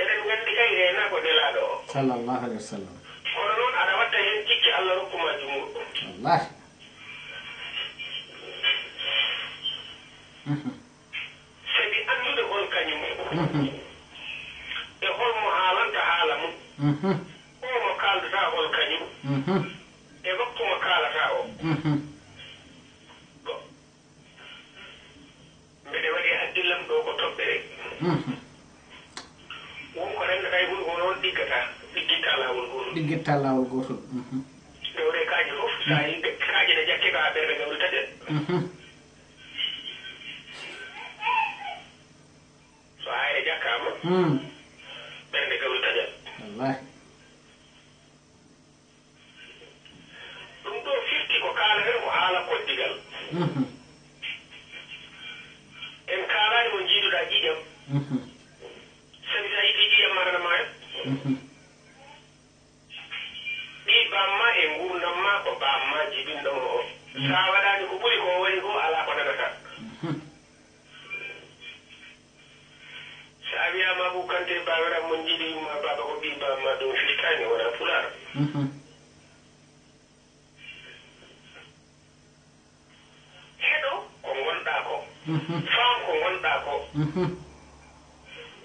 Eɗen nganndi kay reenaa ko Nelaaɗo o. Sallallahu alayhi wa sallam. Kono noon aɗa watta heen jikke, Alla rokku ma junngo. Wallahi. Mhm. Sabi anndude hol kañum, mhm, e hol mo haalanta haala mum, mhm, o mo kaaldata hol kañum, mhm, e waktu mo kaalata o. Mhm. Go-, mbeɗe waɗi hakkillam ɗo ko toɓɓere. Mhm. Won ko renndata e mum, kono on ɗiggata, ɗiggitta laawol gootol. Ɗiggitta laawol gootol. Mhm. Gawre kaaƴe fof, so a yi-, kaaƴe ne jakke ko haa ɓerɗe gawri taƴat. Mhm. So haayre jakkaama, hmm, ɓernde gawri taƴat. Wallahi. Ɗum ɗo firti ko kaalaten ko haala koddigal. Mhm. En kaalaani mo njiiduɗaa ƴiiƴam. Mhm. Sabi so a yiɗi ƴiiƴam ma nana maayo. Mhm. Ɓii baamma e nguurndam ma ko baamma jibinɗo mo o. Mm. So a waɗaani ko ɓuri ko o waɗi ko, alaa ko nanata. Mhm. So a wiyaama Abuu Kante baawirɗo mo njiɗi yumma baaba ko ɓii baamma, ɗum firtaani, wonaa Pulaar. Mhm. Heɗo ko ngonɗaa ko. Mhm. Faam ko ngonɗaa ko. Mhm.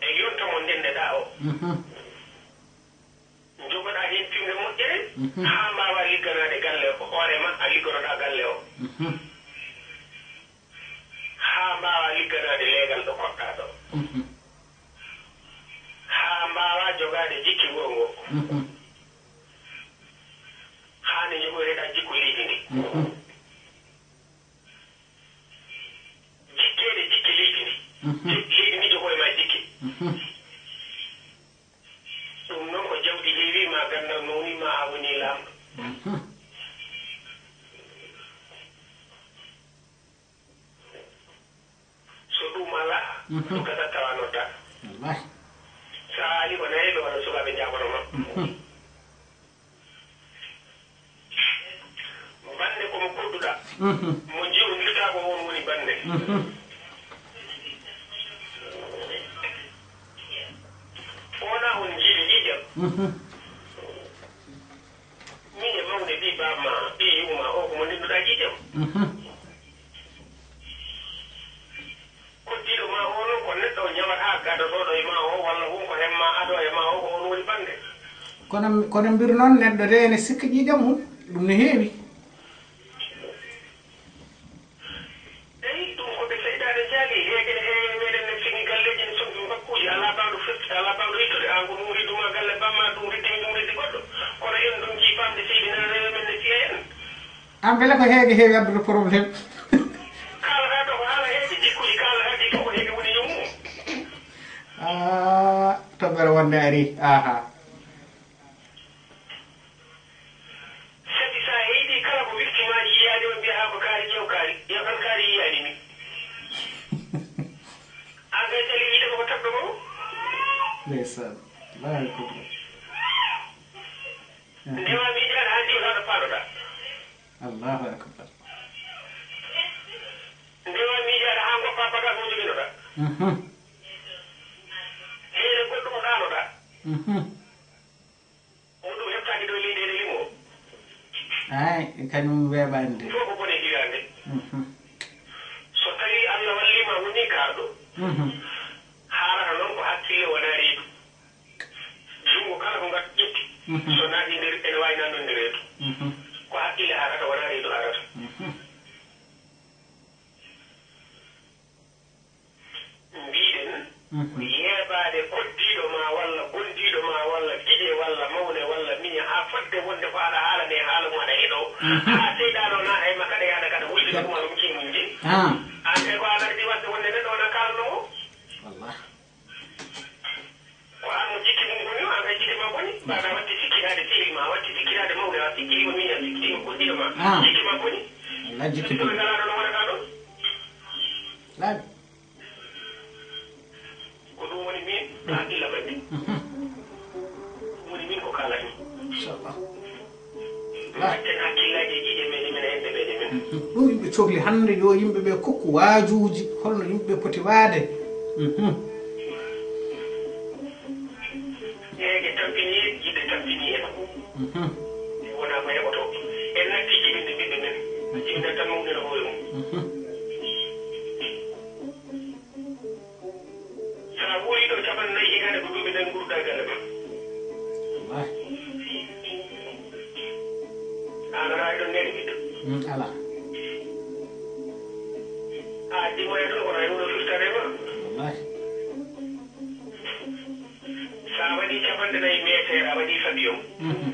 E yonta mo ndenndeɗaa o. Mhm. Njogoɗaa heen piɓnge moƴƴere, mhm, haa mbaawaa ligganaade galle o, hoore ma, a liggonoɗaa galle o. Mhm. Haa mbaawaa ligganaade leegal ɗo koɗɗaa ɗo. Mhm. Haa mbaawaa jogaade jikke wuro ngo. Mhm. Haa nde njogoreɗaa jikku leydi ndi. Mhm. Jikkeede jikke leydi ndi. Mhm. Je-, leydi ndi jogo e ma jikke. Mhm. Ɗum noon ko jawdi heewi ma, ganndal mawni ma, a woni laamɗo. Mhm. So ɗum alaa, mhm, ɗum gasat tawa nodda. Wallahi. So a haalii ko nayi ɗo, walla sukaaɓe njaaboto ma. Mhm. Bannde ko mo kodduɗaa. Mhm. Mo njiwondirtaa ko on woni bannde. Mhm. Wonaa on njiidi ƴiiƴam. Mhm. Min e mawɗo ɓii baaba ma, ɓii yumma o, ko mo ndennduɗaa ƴiiƴam. Mhm. Kono, kono mbir noon, neɗɗo de ene sikka ƴiiƴam mum, ɗum ne heewi. Eyi, ɗum ko ɓe seyɗaane jaali, heege ne heewi e meɗen ne fini galleeji ne, somi mbakkuuji, alaa baawɗo firti, alaa baawɗo ittude, aan ko ɗum riddu ma galle bamma, ɗum riddi mi, ɗum riddi goɗɗo. Kono en ɗum njii famde seydi nana rewe men ne fiya en. Aan mbele ko heege heewi addude problème? Kaalata ɗo ko haala heege jikkuuji, kaalata ɗi fof ko heege woni joom mum. Ah, toɓɓere wonde ari. Aha. Sabi so a heydii kala ko wifti ma yiyaani ma, mbiya haa ko kaari ƴeew kaari, ƴeew tan kaari yiyaani mi. Aan kay sali yiide ko ko tagɗo ko. Ndeysaan. Allahu akbar. Ndewa miijaade haa ndiwta ɗo paaloɗaa. Allahu akbar. Ndewa miijaade haa ngoppaa bagage mo njoginoɗaa. Mhm. Heere goɗɗum ɗaanoɗaa. Mhm. Mo ɗum heɓtaaki ɗo e leydi ene limo. Ay, kañum weeɓaani de. Fof ko bone hiraande. Mhm. So tawii Allah wallii ma wonii kaarɗo, mhm, haarata noon ko hakkille wonaa reedu. Junngo kala ko ngat ƴetti, mhm, so naati nder, ene waawi naatnude reedu. Mhm. Ko hakkille haarata, wonaa reedu haarata. Mhm. Mbiɗen, mhm, yeebaade koddiiɗo ma walla gondiiɗo ma walla gije walla mawne walla miña haa fodde wonde ko aɗa haalane haala mum aɗa heɗoo. Mhm. Haa seyɗaane o naata e ma kaɗa yahda kaɗa wulde ɗum aɗum cimuñde. Ah. Aan kay ko aan ardi waɗde wonde neɗɗo wona kaalanno o. Wallah. Ko aan mo jikki mum boni o, aan kay jikki ma boni. Mbaɗa waɗde sikkitaade sehil ma, a waɗde sikkitaade mawne, a sikkitiima miña, a sikkitiima koddiiɗo ma. Ah. Jikki ma boni. Wallah jikki boni. Ngalaa ɗo no wonata ɗon. Laaɓi. Ko ɗum woni min, hakkille am anndi. Mhm. Ɗum woni min ko kaalatmi. Inchallah. Mbatten hakkillaaji e ƴiiƴe meɗen, minen e ɓeɓɓe men. Mhm. Ɗum yimɓe cohli hannde, yo yimɓe ɓe kokku waajuuji, holno yimɓe ɓe poti waade. Mhm. Heege tampini, yiɗde tampini en. Mhm. Wona ko heɓoto. En natti jibinde ɓiɓɓe men. Jibinde tan mawɗina hoore mum. Mhm. So a wuurii ɗo capanɗe nayi hitaande, ko duuɓi nayi nguurɗaa galle ma. Wallahi. Aan aɗa waawi ɗon neene ɓiɗɗo. Mm, alaa. A addi mo e ɗon, kono hay huunde firtataa e ma. Wallahi. So a waɗii capanɗe nayi meeteer, a waɗii fabiyon. Mhm.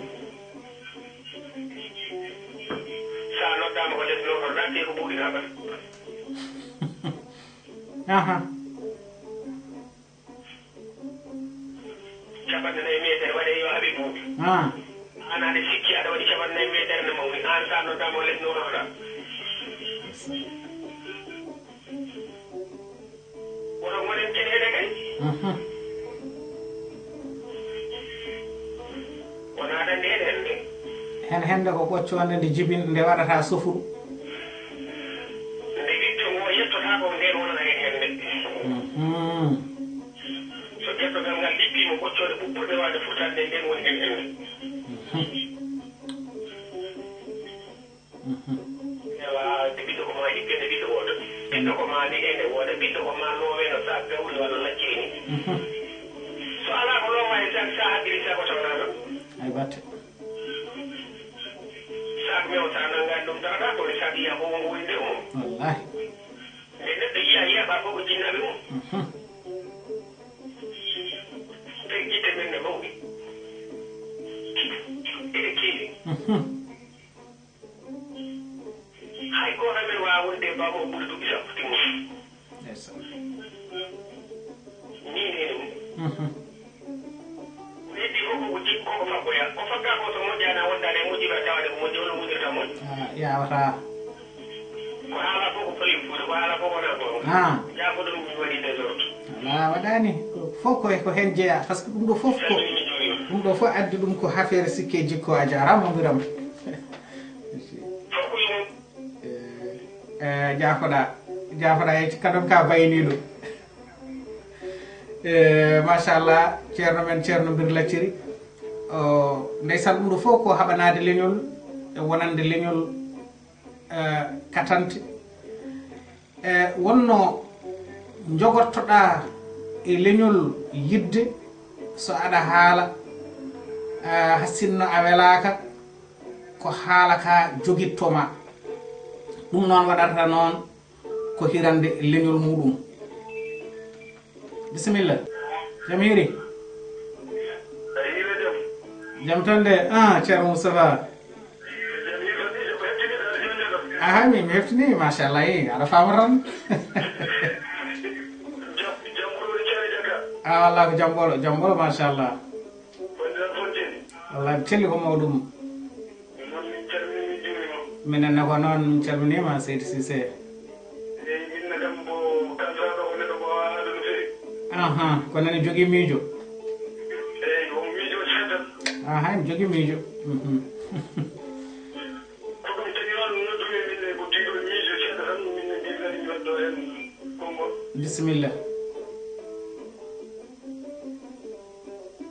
So a noddaama ko les nootorɗaa, tee ko ɓuuɗi haɓata. Aha. Capanɗe nayi meeteer waɗee yo haɓe buuɓi. Ah. Aan aɗa sikki aɗa waɗi capanɗe nayi meeteer ne mawni. Aan so a noddaama ko les nootorɗaa. Woto ngonen ten hene kay. Mhm. Wonaa ɗannde hene hende. Hen hende ko ɓoccoonde nde jibin, nde waɗata sofuru. Nde witto ngo yettotaako, nden wonata hen hende. Mhm. So geɗɗogal ngal lippiima, ɓoccoonde ɓuɓɓorde waawde furtaade nde, nden woni hen hende. Mhm. Mhm. Ewa, de ɓiɗɗo ko ma yippe, de ɓiɗɗo wooda. Ɓiɗɗo ko ma ni ene wooda. Ɓiɗɗo ko ma loowe no saak gawri walla lacciri ni. Mhm. So alaa ko loowa e saak, sa habbiri saak o tawata ɗon. Ay batte. Saak mewo sa nanngaani ɗum tawata ko saak yiya ko wongo woni nder mum. Wallahi. Nde neɗɗo yiya yeeɓa ko ko jinnaaɓe mum. Mhm. Ɓen yitte men ne mawni. Eɗe keewi. Mhm. Hay gooto men waawa wonde e baaba o ɓuri duuɓi sappo timmude. Ndeysaan. Nii nene mum. Mhm. Heddi ko ko jikku ko ko faggoya. Ko fagga ko so moƴƴaani a wondaani e moƴƴi, ɓe tawaade ko moƴƴi, hono moƴƴirta moƴƴi. Ah, yawata. Ko haala fof ko fali fuuta, ko haala fof wona goonga. Ah. Jaafoɗon mi waɗi désordre. Alaa, waɗaani. Ko fof ko, ko heen jeyaa, par ce que ɗum ɗo fof ko, salmini mi juurima, ɗum ɗo fof addi ɗum ko affaire sikke jikku. A jaaraama, Biram. Fof ko yumum. Eh, eh, jaafoɗaa, jaafoɗaa, yetti kadon ka bayniiɗo. Eh, machallah, ceerno men, ceerno Mbir Lacciri. O, ndeysaan, ɗum ɗo fof ko haɓanaade leñol e wonande leñol, eh, katante. Eh, wonno jogortoɗaa e leñol yiɗde, so aɗa haala, Ah, hasinno a welaaka, ko haala ka jogitto ma. Ɗum noon waɗata noon ko hirande leñol muɗum. Bisimilla. Jam hiiri? Jam tan de. Ah, Ceerno Moustapha. Aha, mi, mi heftini, machallah, eh, aɗa faama tan. Ah, wallah ko jam ɓolo, jam ɓolo, machallah. Wallah, mi celli ko mawɗum. Minen ne ko noon, min calminiima, Seydi Cissé. Aha, ko nani jogii miijo? Aha, mi jogii miijo. Mhm. Bisimilla.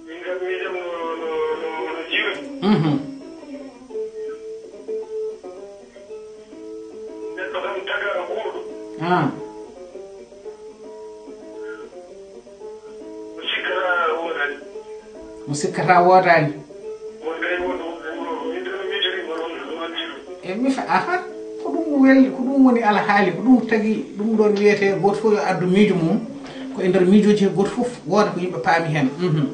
Min kam miijam no, no, no, no jiiru. Mhm. Neɗɗo kam tagaɗo guurɗo. Ah. Mo sikkata woodaani. Mo sikkata woodaani. Won kay won ɗo guurɗo. Min tan miijori mo ɗon, ɗon jiiru. E mi fa-, aha, ko ɗum wel-, ko ɗum woni alhaali, ko ɗum tagi, ɗum ɗon wiyetee gooto fof yo addu miijo mum, ko e nder miijooji he gooto fof wooda ko yimɓe paami heen. Mhm.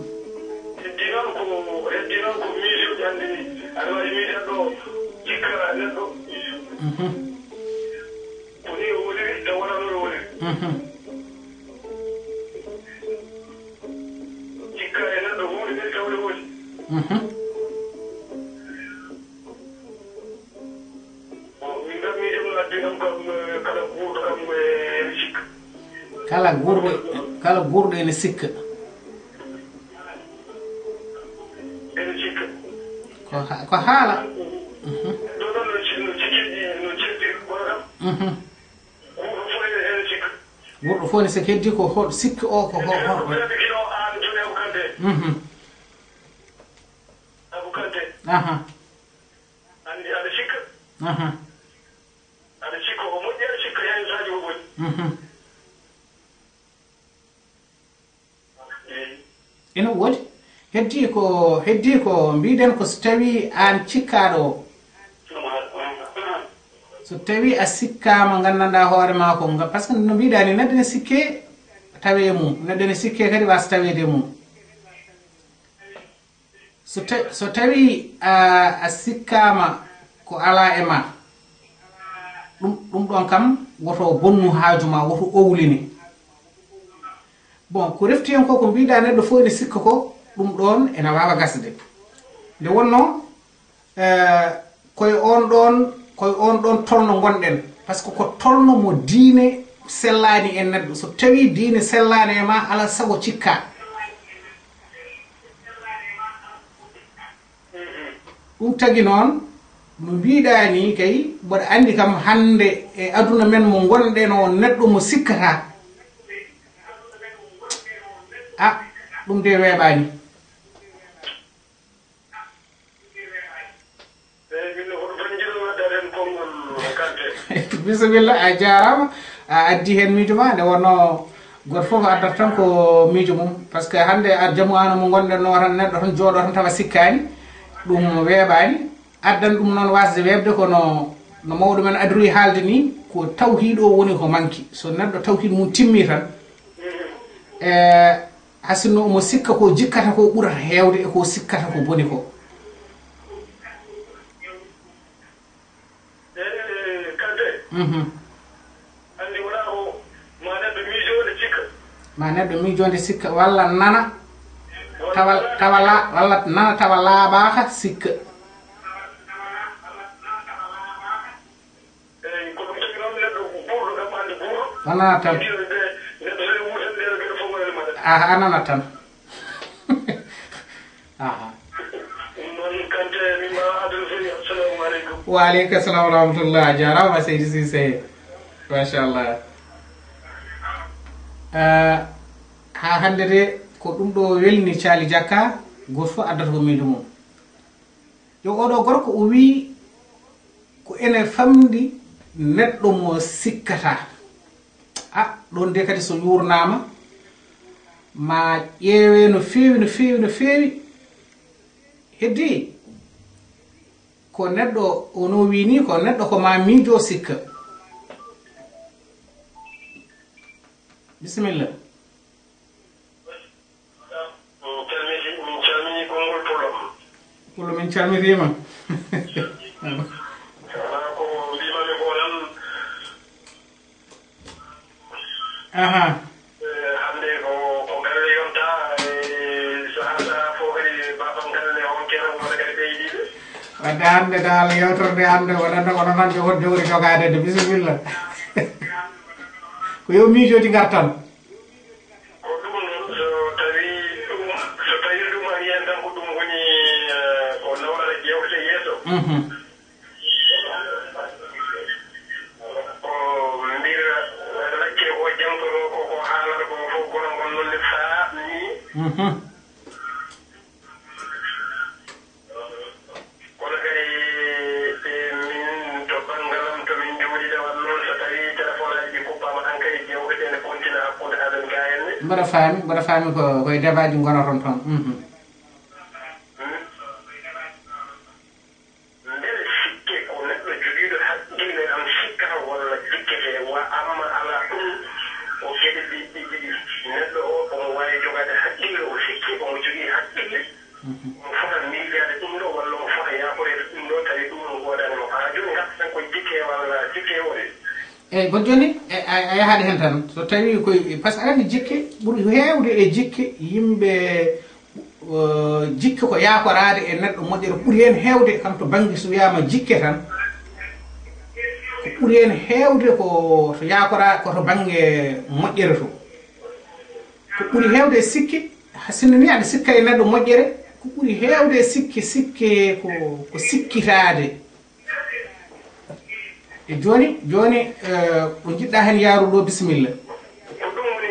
Heddi noon ko, heddi noon ko miijooji hannde ni. Aɗa waawi miijande ɗo, cikka neɗɗo. Mhm. Ko ni o woniri, e wonano o woniri. Mhm. Cikka e neɗɗo huunde nde tawde woni. Mhm. Min kam miijam no addi kam, kam, eh, kala guurɗo kam, eh, ene sikka. Kala guurɗo, kala guurɗo ene sikka. Ene sikka. Ko ha-, ko haala. Mhm. Ɗo ɗon no ci-, no cikkeeji, no ceddiri kono kam. Mhm. Guurɗo fof ene, ene sikka. Guurɗo fof ene sikka. Heddi ko hol sikka o, ko ho-, hol. Heddi ko kadi kino aan joni Abou Kanté. Mhm. Abou Kanté. Aha. Anndi aɗa sikka. Aha. Aɗa sikka ko moƴƴi, aɗa sikka heen saaji ko boni. Mhm. Eyi. Ina woodi. Heddi ko, heddi ko mbiɗen ko so tawii aan cikkaaɗo o. So tawii a sikkaama, nganndanɗaa hoore maa ko nga-, par ce que no mbiɗaa ni, neɗɗo ne sikke tawee e mum, neɗɗo ne sikke kadi waasa taweede e mum. So ta-, so tawii a, a sikkaama ko alaa e ma, ɗum, ɗum ɗoon kam woto bonnu haaju ma, woto owlini. Bon, ko refti heen ko, ko mbiɗaa neɗɗo fof ene sikka ko, ɗum ɗoon ene waawa gasde. Nde wonnoo, eh, koye oon ɗoon, koye oon ɗoon tolno ngonɗen. Par ce que ko tolno mo diine sellaani e neɗɗo. So tawii diine sellaani e ma, alaa sago cikkaa. Ɗum tagi noon, no mbiɗaa ni kay, mboɗo anndi kam hannde e aduna men mo ngonɗen o, neɗɗo mo sikkataa. Ah, ɗum de weeɓaani. Eeyi, min ne, hoto tan njiɗo noddaade heen konngol Kanté. Bisimilla, a jaaraama. A addi heen miijo ma, nde wonnoo gooto fof addata tan ko miijo mum. Par ce que hannde a jamu ano mo ngonɗen o tan, neɗɗo tan jooɗo tan tawa sikkaani, ɗum weeɓaani. Addan ɗum noon waasde weeɓde, kono no mawɗo men adori haalde ni, ko tawhiid o woni ko manki. So neɗɗo tawhiid mum timmi tan, e, hasinno omo sikka ko jikkata ko ɓurata heewde e ko sikkata ko boni ko. Eeyi, Kanté. Mhm. Anndi wonaa ko ma neɗɗo miijo ene sikka. Ma neɗɗo miijo nde sikka, walla nana, tawa, tawa la-, walla nana tawa laaɓaaka sikka. Eeyi, ko ɗum tagi noon neɗɗo guurɗo kam, hannde guurɗo. A nanat tan. Neɗɗo so wuuri tan, ndeen geɗe fof ngonani mbaɗa. Aha, a nanat tan. Aha. Ɗum noon, Kanté, min mbaɗa addude foti. Assalamu aleykum. Wa aleykum salam wa rahmatullah. A jaaraama, Seydi Cissé. Machallah. Ah, haa hannde de, ko ɗum ɗo welni Caali Jakka, gooto fof addata ko miijo mum. Yo oɗo gorko o wii ko ene famɗi neɗɗo mo sikkataa. A, ɗoon de kadi so yuurnaama, ma ƴeewe no feewi, no feewi, no feewi. Heddi ko neɗɗo, ono wii nii, ko neɗɗo ko maa miijoo sikka. Bisimilla. Min calmiti, min calmini konngol Pullo. Pullo, min calmitiima. Wonaa ko mbiimi ko tan. Aha. Eh, hannde ko, ko galle yonta, eh, sahaa, sahaa fof kadi baafal galle on kenan wona kadi ɓeydiiɓe. Wadde hannde dal yewtere nde hannde wonande kono tan jogori jogori jogaade de, bisimilla. Ko yo miijooji ngar tan. Ko ɗum noon, so tawi ɗum, so tawi ɗum ari heen tan ko ɗum woni, eh, ko nawrata jeewte yeeso. Mhm. Ko mbir lacce o jangoro ko, ko haalata ko fof gono ngon noon ne faa ni. Mhm. Kono kadi, e, min to banngal am, to min njuulida wan noon, so tawi telefoŋaaji ɗi kuppaama tan kadi, jewte ɗe ne kontina hakkunde amen gaa en ne. Mboɗo faami, mboɗo faami ko, ko e debaaji ngonoton toon. Mhm. Hmm? Mbele sikke ko neɗɗo jogiiɗo haqqille tan sikkata walla jikkete, wa amma alaa ɗum, ko geɗe ɗi, ɗi, ɗi, neɗɗo o, omo waawi jogaade haqqille, o sikki, omo jogii haqqille, omo fota miijaade ɗum ɗo, walla omo fota yaakoreede ɗum ɗo, tawi ɗum ɗo woodaani mo. Haa jooni ngarten ko jikke walla jikke woni. Eeyi, bon jooni, e, a, a yahaade heen tan. So tawii koye, par ce que aɗa anndi jikke, ɓuri heewde e jikke, yimɓe, eh, jikke ko yaakoraade e neɗɗo moƴƴere, ko ɓuri heen heewde kam to bannge so wiyaama jikke tan, ko ɓuri heen heewde ko to yaakora-, ko to bannge moƴƴere to. Ko ɓuri heewde e sikke, sinno nii aɗa sikka e neɗɗo moƴƴere, ko ɓuri heewde e sikke, sikke ko, ko sikkitaade. E jooni, jooni, eh, ko njiɗ-ɗaa heen yaarude ɗo, bisimilla. Ko ɗum woni,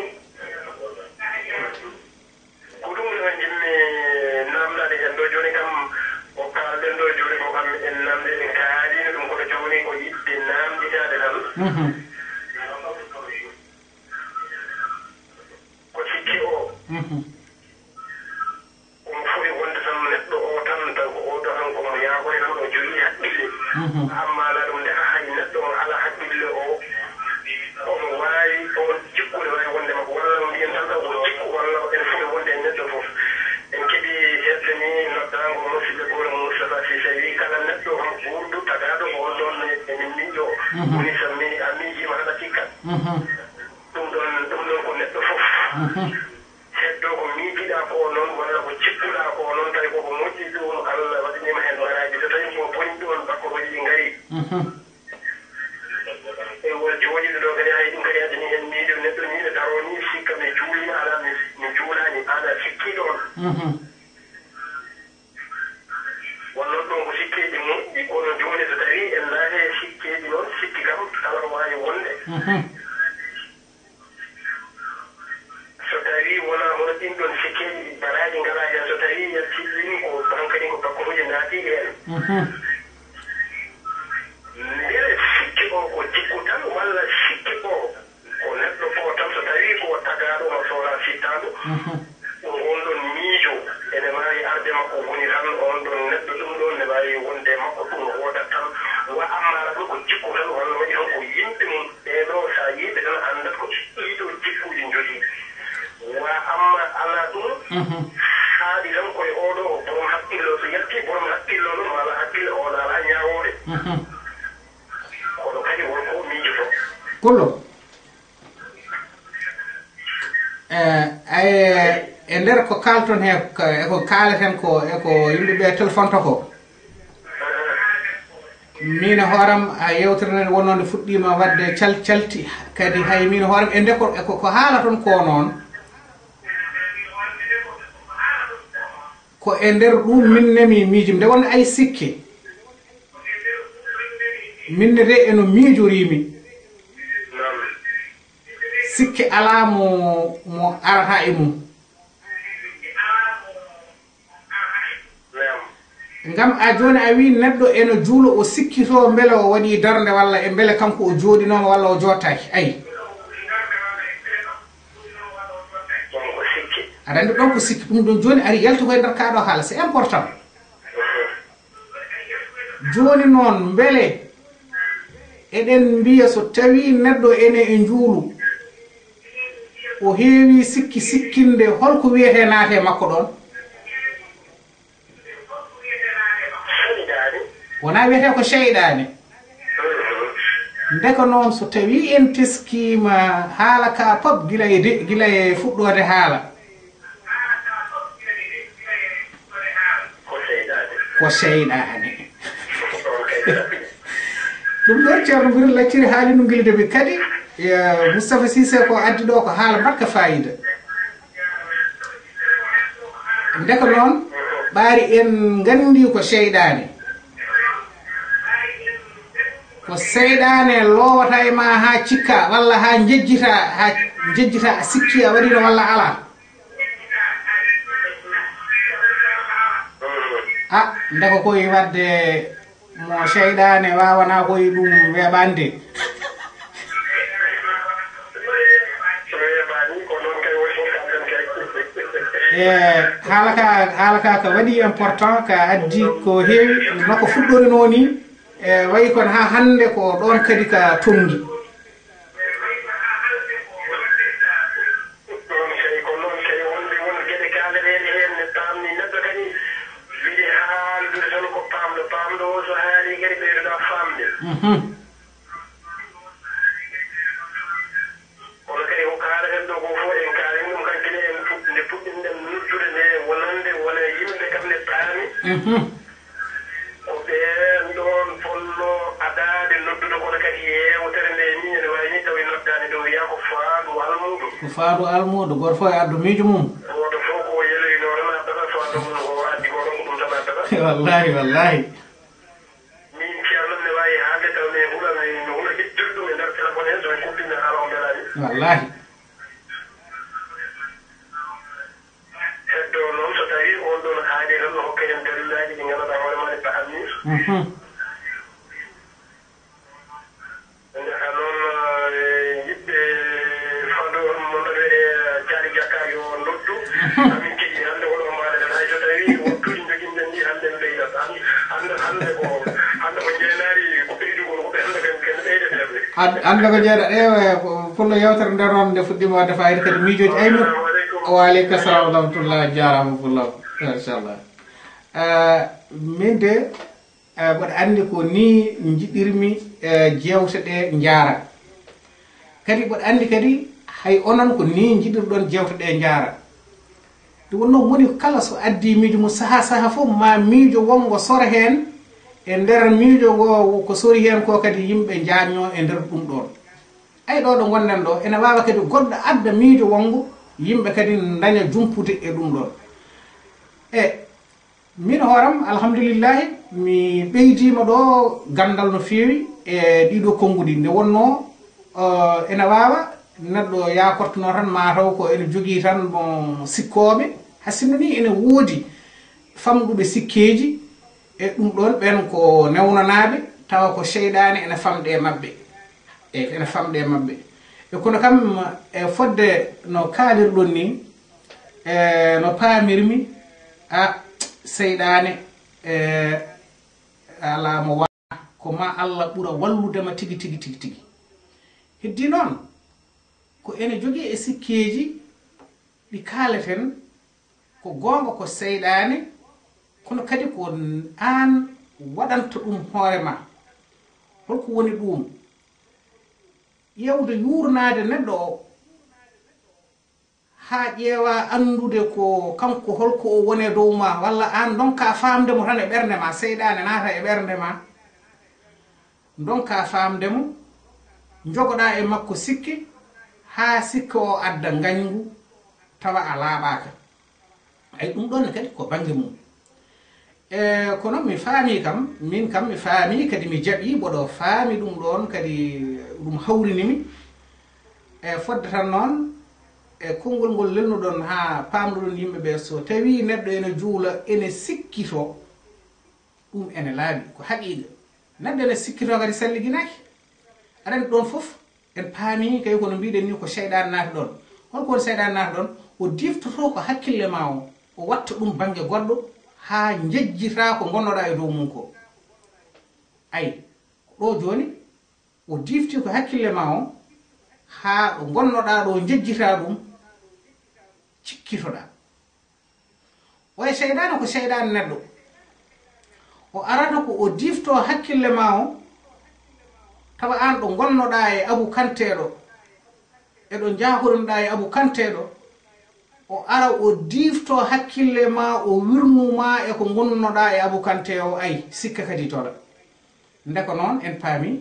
ko ɗum woni ko njiɗmi naamndaade heen ɗo jooni kam, ko kaalɗen ɗo jooni ko kam en naamnde, en kaaliino ɗum, kono jooni ko yiɗde naamnditaade tan. Mhm. Ko sikke o. Mhm. Omo foti wonde tan neɗɗo o tan, taw ko o ɗo tan ko mo yaakore tan, o jogii haqqille. Mhm. Amma alaa ɗum nde hay neɗɗo mo alaa haqqille o, omo waawi, on jikku ne waawi wonde makko, walla no mbiyen tan taw ko jikku, walla ene foti wonde e neɗɗo fof. En keɓii heɓde ni noddaango musidɗo gooro Moustapha Cissé wi kala neɗɗo on guurɗo tagaaɗo ko on ɗon ne ene miijo. Mhm. Woni so mi-, a miijiima tan a sikkat. Mhm. Ɗum ɗon, ɗum ɗon ko neɗɗo fof. Mhm. Heddo ko miijiɗaa ko noon, walla ko cikkuɗaa ko noon, tawi koko moƴƴi ɗum, Allah waɗaniima heen baraaji. So tawii ko boni ɗoon, bakko waɗi ɗi ngarii. Mhm. E won jooɗiiɗo ɗo kadi, hay ɗum kadi addani heen miijo. Neɗɗo nii ne daroo nii, sikka mi juuliima, alaa mi, mi juulaani, aan a sikkii ɗoon. Mhm. Won noon ɗoon ko sikkeeji moƴƴi, kono jooni so tawii en ndaaree sikkeeji noon, sikki kam kala ko waawi wonde. Mhm. So tawii wonaa hono ɗiin ɗoon sikkeeji ɗi baraaji ngalaa heen, so tawii yaltii ɗiin ko hankadi ko bakkoruuji naatii heen. Mhm. Mbele sikki o ko jikku tan walla sikki o ko neɗɗo o tan, so tawii ko tagaaɗo omo soora sittaandu, mhm, ko oon ɗoon miijo ene waawi arde makko woni tan, oon ɗoon neɗɗo ɗum ɗoon ne waawi wonde e makko, ɗum woodat tan. Wa amma ɗum ko jikku tan, walla waɗi tan ko yimɓe mum. Ɓee ɗoo, so a yii ɓe tan, a anndat ko ɗii ɗoo jikkuuji njogii. Wa amma alaa ɗum, mhm, haaɗi tan ko e oo ɗoo o borom haqqille o, so yaltii borom haqqille o noon, maa alaa haqqille, o alaa ñaawoore. Mhm. Kono kadi won ko miijotoo. Pullo. Eh, ay, e nder ko kaalton he, ko, e ko kaaleten ko, e ko yimɓe ɓe telefonta ko. Min e hooram, a yewtere nden wonnoo nde fuɗɗiima waɗde cal-, calti, kadi hay min e hooram, e nde ko, e ko, ko haalaton ko noon, ko e nder ɗum min nemi miijum, nde wonde ay sikke. Min ne de eno miijoriimi. Sikke alaa mo, mo arata e mum. Ngam a jooni a wii neɗɗo eno juulo, o sikkitoo mbele o waɗii darnde walla e mbele kanko o jooɗinooma walla o jooɗtaaki. Ayi. Aɗa anndi ɗoon ko sikke, ɗum ɗoon jooni ari yalti koye nder kaa ɗoo haala, c'est important. Jooni noon, mbele eɗen mbiya so tawii neɗɗo ene e njuulu, o heewii sikki sikkinde, holko wiyetee naatee makko ɗoon? Wonaa wiyetee ko seyɗaane. Ndeka noon, so tawii en teskiima haala ka pop gila e de-, gila e fuɗɗoode haala, ko seyɗaane. Ɗum ɗoon, Ceerno Birel Lacciri haali no ngilde mi kadi, eh, Moustapha Cissé ko addi ɗo ko haala mbaɗka fayida. Ndeka noon, ɓaari en nganndi ko seyɗaane. Ko seyɗaane loowata e ma haa cikka, walla haa njejjita, haa njejjita a sikki a waɗino walla alaa. A, ndeka koye waɗde mo seyɗaane waawanaa koye ɗum weeɓande. E haala ka, haala ka ka waɗi important, ka addi ko heewi, no ko fuɗɗorinoo ni, e wayi kono haa hannde ko ɗoon kadi ka tonngi. Ɗoon kay, ko noon kay, wonde won geɗe kaaleteeɗe heen, ne paamni neɗɗo kadi, weli haaldude tan ko paamɗo, paamɗo o so haalii kadi ɓeydoɗaa faamde. Mhm. Kono kay ko kaaleten ɗo ko fof en kaalii ɗum kam gila en fuɗ-, nde puɗɗinɗen noddude nde, wonande wona yimɓe kam ne paami. Mhm. Ko ɓeen ɗoon fotnoo adaade noddude, kono kadi yeewtere nde nii ene waawi nii tawi noddaani ɗo, wiyaa ko faandu almuudo. Ko faandu almuudo, gooto fof e addu miijo mum. Gooto fof ko o yeloyinoo tan addata, so adda mum ko o addi ko tan ko ɗum tan addata. Wallaahi, wallaahi. Miin Ceerno ne waawi haalde taw mi hula, mi hula heɓtirde ɗum e nder téléphone he, so mi kubbinii haala o mbelaani. Wallaahi. Heddoo noon, so tawii oon ɗoon haali tan, no hokkee heen dalillaaji ɗi nganndanɗaa hoore maa ɗi paamnii. Mhm. Njaha noon, eh, yiɗɓe fado mo mbaɗa wiyde Caali Jakka yo noddu. Mhm. Amin kadi hannde ko ɗo mbaɗaten, hay so tawii waktuuji njoginɗen ɗi hannde en ɓeydat. Hannde, hannde, hannde ko, hannde ko njeenaari ko ɓeydugol, ko ɓe hannde ken, ken ɓeydeteeɓe. Hannde, hannde ko njeenaari, ewa, ko pullo yewtere nde noon nde fuɗɗiima waɗde fayida kadi miijooji aynu. Assalamu aleykum. Wa aleykum salam wa rahmatullah, jaaraama pullo. Machallah. Eh, min de, eh, mboɗo anndi ko nii njiɗirmi, eh, jeewte ɗe njaara. Kadi mboɗo anndi kadi hay onon ko nii njiɗirɗon jeewte ɗe njaara. Nde wonnoo moni kala so addii miijo mum sahaa sahaa fof ma miijo wonngo sora heen e nder miijo ngo ko sori heen ko kadi yimɓe njaajnoo e nder ɗum ɗoon. Ay ɗo ɗo ngonɗen ɗo, ene waawa kadi goɗɗo adda miijo wonngo yimɓe kadi ndaña jumpude e ɗum ɗoon. E min hooram, alhamdulillahi, mi ɓeydiima ɗo ganndal no feewi e ɗiɗo konnguɗi. Nde wonnoo, eh, ene waawa neɗɗo yaakortano tan, maa taw ko ene jogii tan mo sikkooɓe. Haa sinno nii ene woodi famɗuɓe sikkeeji e ɗum ɗoon, ɓeen ko newnanaaɓe, tawa ko seyɗaane ene famɗi e maɓɓe. E ene famɗi e maɓɓe. E kono kam, e fodde no kaalirɗon nii, e no paamirmi, a, seyɗaane, e alaa mo wa-, ko ma Allah ɓura wallude ma tigi, tigi, tigi, tigi. Heddii noon, ko ene jogii e sikkeeji ɗi kaaleten, ko goonga ko seyɗaane, kono kadi ko aan waɗanta ɗum hoore ma. Holko woni ɗum? Ƴeewde yuurnaade neɗɗo o, haa ƴeewa anndude ko kanko holko o woni e dow ma, walla aan ndonka faamde mo tan e ɓernde ma, seyɗaane naata e ɓernde ma, ndonka faamde mo, njogoɗaa e makko sikke, haa sikke o adda ngañngu, tawa a laaɓaaka. Ay, ɗum ɗoon ne kadi ko bannge mum. E, kono mi faami kam, min kam mi faami kadi mi jaɓi, mboɗo faami ɗum ɗoon kadi ɗum hawrini mi. E, fodde tan noon, e konngol ngol lelnuɗon haa paamnuɗon yimɓe ɓe, so tawii neɗɗo ene juula, ene sikkitoo, ɗum ene laaɓi, ko haqiiqa. Neɗɗo ene sikkitoo kadi salliginaaki. Aɗa anndi ɗoon fof, en paami kay ko no mbiɗen ni ko seyɗaane naata ɗoon. Holko woni seyɗaane naata ɗoon? O diftotoo ko hakkille ma o, o watta ɗum bannge goɗɗo haa njejjitaa ko ngonnoɗaa e dow mum ko. Ay, ɗo jooni, o diifti ko hakkille ma o, haa ɗo ngonnoɗaa ɗo njejjitaa ɗum, cikkitoɗaa. Oya seyɗaane ko seyɗaane neɗɗo. O arata ko o diifto hakkille ma o, tawa aan ɗo ngonnoɗaa e Abu Kanteeɗo, e ɗo njaahorinɗaa e Abu Kanteeɗo, o ara o diifto hakkille ma, o wirnu ma e ko ngonnoɗaa e Abu Kante o, ay, sikka kadi tola. Nde ko noon en paami,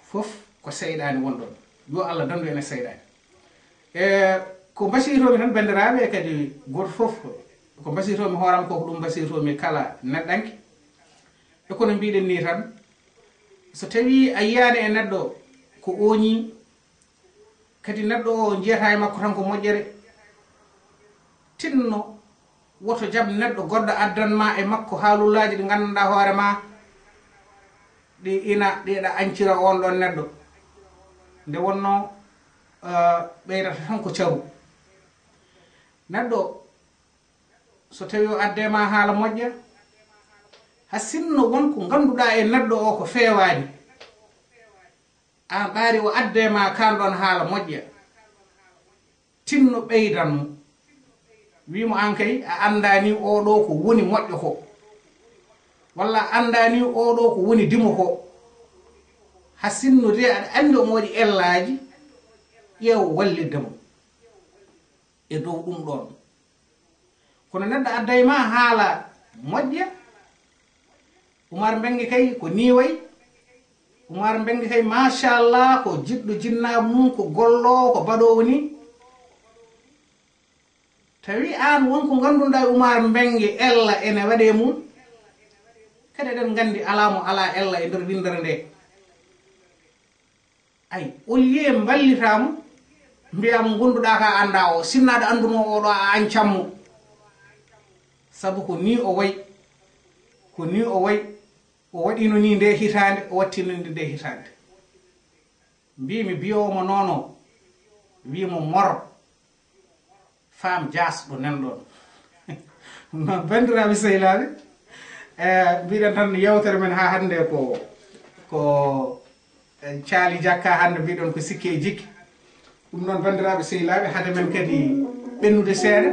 fof ko seyɗaani won ɗoon. Yo Allah danndu en e seyɗaani. E ko mbasiytoomi tan, banndiraaɓe, e kadi gooto fof, ko mbasiytoomi hooram ko, ko ɗum mbasiytoomi kala neɗɗanke. E kono mbiɗen nii tan, so tawii a yiyaani e neɗɗo ko ooñii, kadi neɗɗo o njiyata e makko tan ko moƴƴere, tinno woto jaɓ neɗɗo goɗɗo addan ma e makko haalullaaji ɗi nganndanɗaa hoore ma, ɗi ina, ɗi eɗa añcira oon ɗoon neɗɗo. Nde wonnoo, eh, ɓeydata tan ko caru. Neɗɗo, so tawii o addii ma haala moƴƴa, haa sinno won ko ngannduɗaa e neɗɗo o ko feewaani, aan ɓaari o addii ma kaan ɗoon haala moƴƴa, tinno ɓeydan mo. Wii mo, aan kay, a anndaani oo ɗoo ko woni moƴƴo ko, walla a anndaani oo ɗoo ko woni dimo ko. Haa sinno de aɗa anndi omo waɗi ellaaji, ƴeew wallitde mo e dow ɗum ɗoon. Kono neɗɗo adday ma haala moƴƴa, Umar Mbengue kay ko nii wayi. Umar Mbengue kay, machallah, ko jiɗɗo jinnaaɓe mum, ko golloowo, ko baɗoowo nii. Tawi aan won ko ngannduɗaa e Umar Mbengue ella ene waɗee mum. Kadi eɗen nganndi alaa mo alaa ella e nder winndere nde. Ay, au lieu mballita mo, mbiyaa mo, ngonnduɗaa ka anndaa o, sinno aɗa anndunoo oo ɗoo, a añcan mo. Sabu ko nii o wayi, ko nii o wayi, o waɗiino nii ndee hitaande, o waɗtiino nii ndee hitaande. Mbii-mi biyoowo mo noon o, wii mo mor, Femme Dias ɗo nan ɗoon. Banndiraaɓe sehilaaɓe, eh, mbiɗen tan yeewtere men haa hannde ko, ko, eh, caali jakka hannde mbiɗon ko sikke e jikke. Ɗum noon banndiraaɓe sehilaaɓe, hade men kadi ɓennude seeɗa,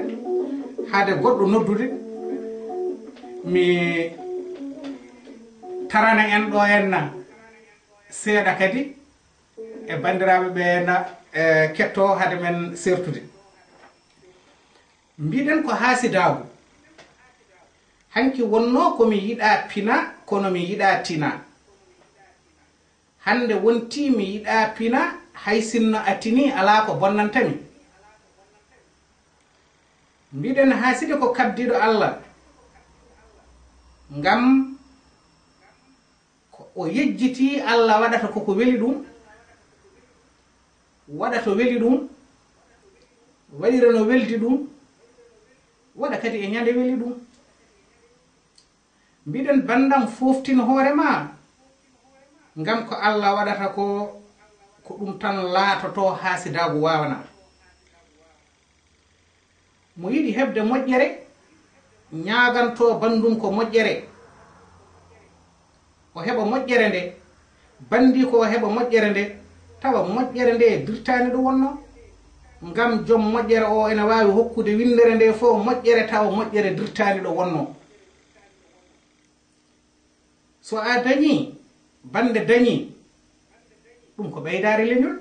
hade goɗɗo noddude, mi tarana en ɗo en na seeɗa kadi, e banndiraaɓe ɓe na, e, kettoo hade men sertude. Mbiɗen ko haasidaagu. Hanki wonnoo ko mi yiɗaa pina, kono mi yiɗaa tina. Hannde wontii mi yiɗaa pina, hay sinno a tinii alaa ko bonnanta mi. Mbiɗen haaside ko kabdiiɗo Allah. Ngam ko o yejjitii, Allah waɗata ko ko weli ɗum, waɗa to weli ɗum, waɗira no weldi ɗum, waɗa kadi e ñande weli ɗum. Mbiɗen banndam fooftin hoore ma, ngam ko Allah waɗata ko, ko ɗum tan laatotoo, haasidaagu waawanaa. Mo yiɗi heɓde moƴƴere, ñaagantoo banndum ko moƴƴere. O heɓa moƴƴere nde, banndii ko o heɓa moƴƴere nde, tawa moƴƴere nde dirtaani ɗo wonnoo. Ngam jom moƴƴere o ene waawi hokkude winndere nde fof moƴƴere, tawa moƴƴere dirtaani ɗo wonnoo. So a dañii, bannde dañii, ɗum ko ɓeydaare leñol.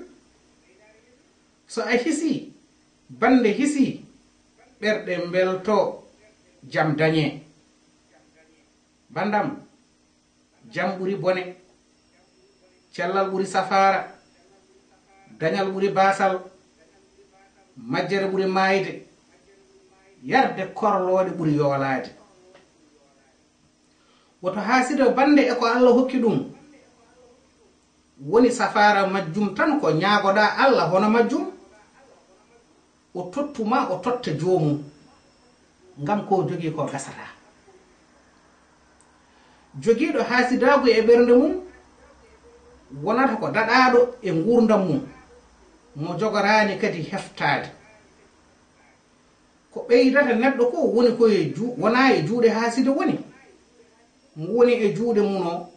So a hisii, bannde hisii, ɓerɗe mbelto, jam dañee. Banndam, jam ɓuri bone, cellal ɓuri safaara, dañal ɓuri baasal, majjere ɓuri maayde, yarde korlooɗe ɓuri yoolaade. Woto haasido bannde e ko Allah hokki ɗum. Woni safaara majjum tan ko ñaagoɗaa Allah hono majjum, o tottu ma, o totta joomum, ngam ko o jogii ko gasataa. Jogiiɗo haasidaagu e ɓernde mum wonata ko daɗaaɗo e nguurndam mum, mo jogoraani kadi heftaade. Ko ɓeydata neɗɗo ko woni ko e ju-, wonaa e juuɗe haaside woni. Mo woni e juuɗe mum o,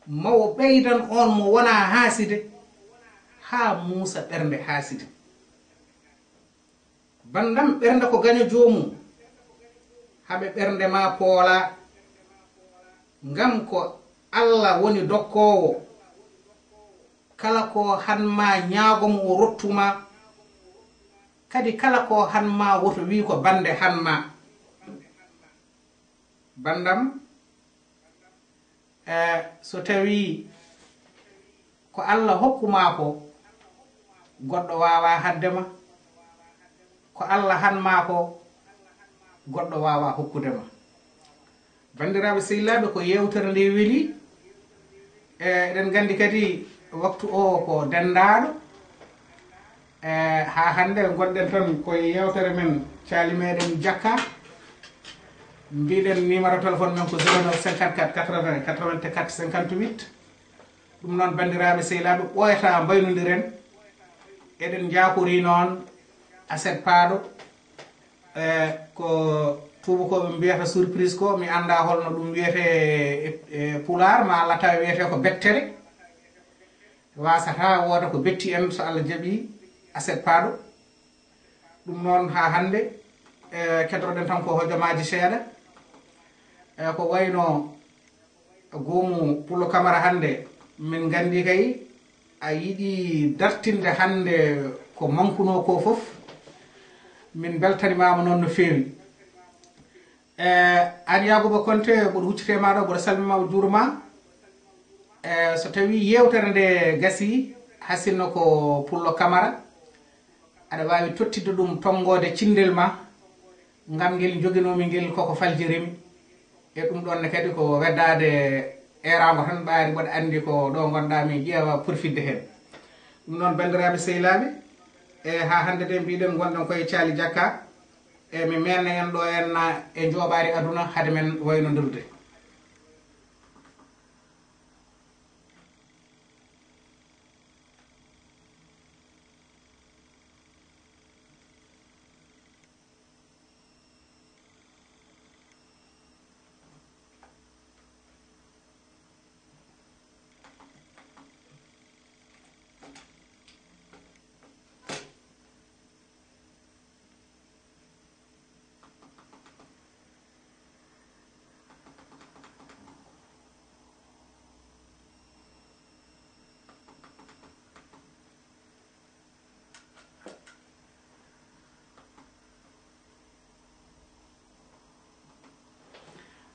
Mawo ɓeydan on mo wonaa haaside, haa muusa ɓernde haaside. Banndam, ɓernde ko gaño joomum, haɓe ɓernde maa poolaa. Ngam ko Alla woni dokkoowo, kala ko han maa ñaago mo o rottu maa, kadi kala ko han maa woto wii ko bannde han maa. Banndam, eh, so tawii ko Alla hokku maa ko, goɗɗo waawaa haɗde ma. Ko Alla han maa ko, goɗɗo waawaa hokkude ma. Banndiraaɓe sehilaaɓe, ko yeewtere nde weli. E, eɗen nganndi kadi waktu o ko denndaaɗo. E, haa hannde ngonɗen tan ko e yeewtere men caali meɗen Jakka. Mbiɗen numéro téléphone men ko zéro neuf cinquante-quatre quatre-vingts quatre-vingt-quatre cinquante-huit. Ɗum noon, banndiraaɓe sehilaaɓe, ɓooyataa mbaynondiren. Eɗen njaakori noon aset paaɗo, e, ko tuubakooɓe mbiyata surprise ko, mi anndaa holno ɗum wiyetee e, e Pulaar, maa Alla tawa wiyetee ko bettere. Waasataa wooda ko betti en, so Alla jaɓii, aset paaɗo. Ɗum noon, haa hannde, e, keddoɗen tan ko hojomaaji seeɗa. E, ko wayno Goomu Pullo Kamara hannde, min nganndi kay a yiɗi dartinde hannde ko mankunoo ko fof. Min mbeltanimaama noon no feewi. E, aan Yaakuba Konte, mboɗo huccitee ma ɗo, mboɗo salmina ma, o juurma. E, so tawii yeewtere nde gasii, hasinno ko Pullo Kamara, aɗa waawi tottidde ɗum tonngoode cinndel ma, ngam ngel njoginoomi ngel koko faljirimi. E ɗum ɗoon ne kadi ko weddaade eeraango tan, ɓaari mboɗo anndi ko ɗo ngonɗaa, min ƴeewa profitde heen. Ɗum noon, banndiraaɓe sehilaaɓe, e haa hannde de mbiɗen ngonɗen koye caali Jakka, e mi meenna en ɗo en na e njooɓaari aduna hade men waynondirde.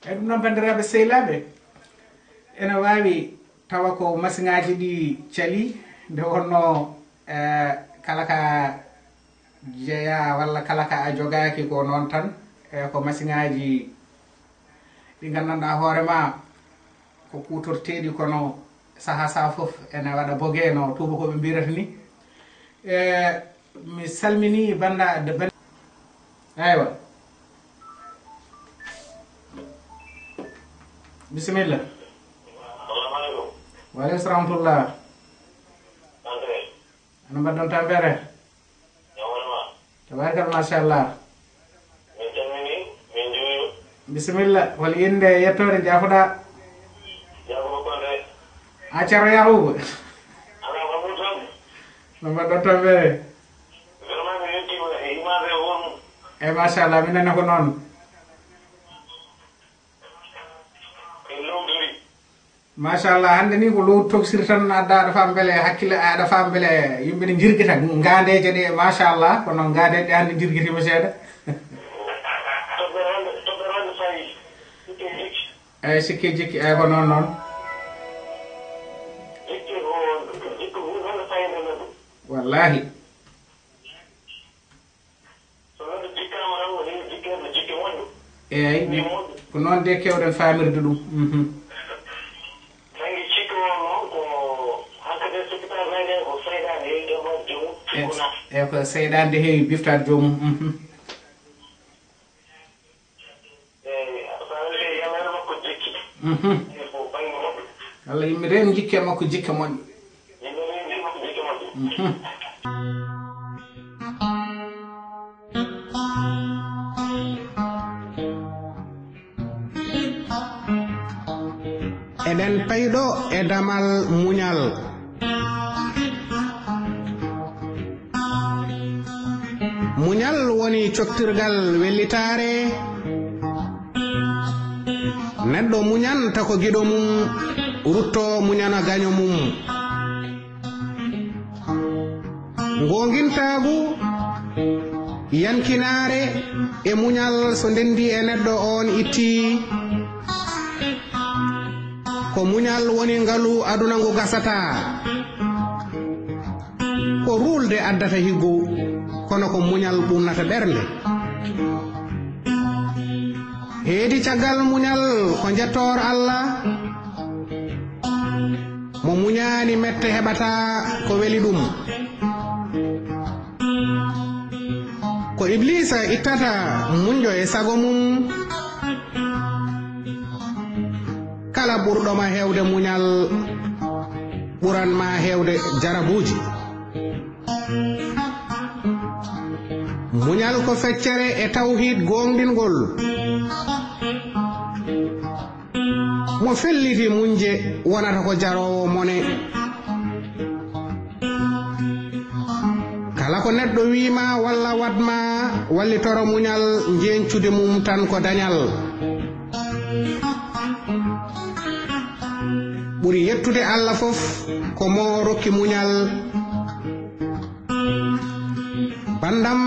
E ɗum noon, banndiraaɓe sehilaaɓe, ene waawi tawa ko masiŋaaji ɗi calii, nde wonnoo, eh, kala ka jeyaa walla kala ka a jogaaki ko noon tan, eh, ko masiŋaaji ɗi nganndanɗaa hoore ma ko kuutorteeɗi, kono sahaa sahaa fof ene waɗa bogee no tuubakooɓe mbirata ni. E, mi salmini bannda-, de ban-, aywa. Bisimilla. Assalamu alaikum. Wa alaikum salam wa rahmatullah. Ano mbaɗɗon tampere? Tabarkalla, machallah. Min calmini, min njuuri. Bisimilla, hol innde e yettoode njaafuɗaa? Yaakuba Konte. A Ceerno Yaakuba? Alaa ko ɓuri tan. No mbaɗɗon tampere? Vraiment, mi weltiima e image e won. E machallah, minen ne ko noon. En lowdiri. Machallah, hannde ni ko lowdi tokosiri tan adda, aɗa faam mbele hakkille, aɗa faam mbele yimɓe ne njirgita ngaandeeje ɗe, machallah, kono ngaandeeje ɗe hannde njirgitiima seeɗa. Toɓɓere hannde, toɓɓere hannde fayi, sikke jikki. Eyi, sikke jikki, eyi, ko noon noon. Jikki ko, jikki ko hannde fayi nde noon. Wallahi. So neɗɗo jikkaama tan, o heɓi jikkeede jikke moƴƴo. Eey, ko noon de keewɗen faamirde ɗum. Mhm. Bannge jikke o noon, ko hankadi sipitaare nani ko seyɗaane heewi ɗemɗaade joomum, e, sikku naata. E ko seyɗaane de heewi biftaade joomum. Mhm. Eey, so a welii Yalla en makko jikki. Mhm. Eey, ko bannge moƴƴo. Yalla yimɓe de en jikke makko jikke moƴƴo. Yimɓe de en jikke makko jikke moƴƴo. Mhm. Eɗen Payɗo e damal muñal. Muñal woni coktirgal wellitaare. Neɗɗo muñan tako giɗo mum, rutto muñana gaño mum. Ngoongintaagu, yankinaare e muñal so ndenndi e neɗɗo, on itti. Ko muñal woni ngalu aduna ngu gasataa. Ko ruulde addata higgu, kono ko muñal ɓunnata ɓernde. Heedi caggal muñal ko njettoor Allah. Mo muñaani mette heɓata ko weli ɗum. Ko Ibliisa ittata muñjo e sago mum. Kala ɓurɗo ma heewde muñal ɓuran ma heewde jarabuuji. Muñal ko feccere e tawhiid gooŋɗingol. Mo felliti muñje wonata ko jaroowo mone. Kala ko neɗɗo wiima walla waɗma, wallitoro muñal, njeñcude mum tan ko dañal. Ɓuri yettude Allah fof ko mo rokki muñal. Banndam,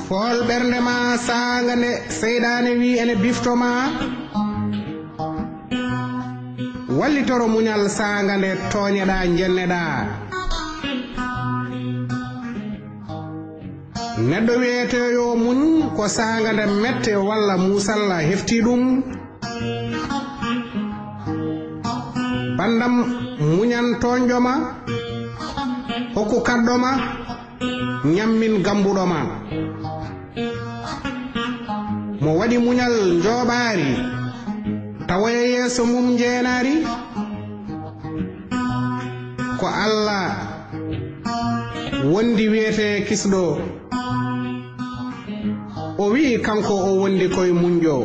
fool ɓernde ma saanga nde seyɗaane wi ene bifto ma. Wallitoro muñal saanga nde tooñeɗaa, njenneɗaa. Neɗɗo wiyetee yo muñ ko saanga nde mette walla muusalla hefti ɗum. Banndam, muñan tooñɗo ma, hokku kaɗɗo ma, ñammin gambuɗo ma. Mo waɗi muñal njooɓaari, tawoya yeeso mum njeenaari. Ko Allah wondi wiyetee kisɗo. O wi'i kanko o wondi koye muñjo.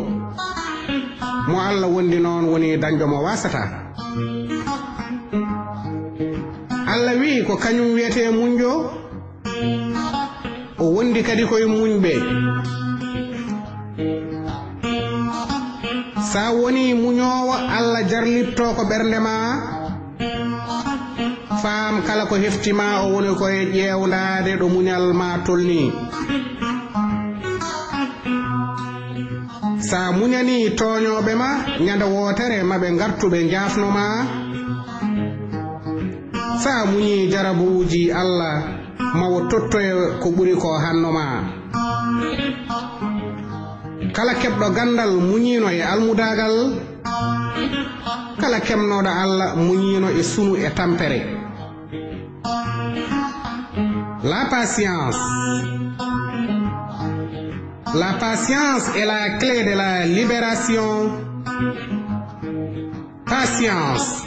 Mo Allah wondi noon woni dañɗo mo waasataa. Allah wi'i ko kañum wiyetee muñjo. O wondi kadi koye muñɓe. Sa woni muñoowo, Allah jarlipto ko ɓernde ma. Faam kala ko hefti ma o woni koye ƴeewndaade ɗo muñal ma tolni. Sa muñani tooñooɓe ma, ñande wootere ma ɓe ngartu ɓe njaafno ma. Sa muñi jarabuuji Allah, ma o tottoye ko ɓuri ko hanno ma. Kala keɓɗo ganndal muñiino e almudaagal, kala kemnooɗo Allah muñiino e sunu e tampere. La patience. La patience est la clé de la libération. Patience.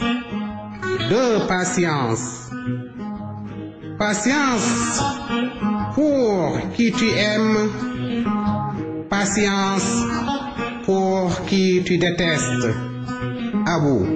De patience. Patience pour qui tu aimes. Patience pour qui tu détestes. Abou.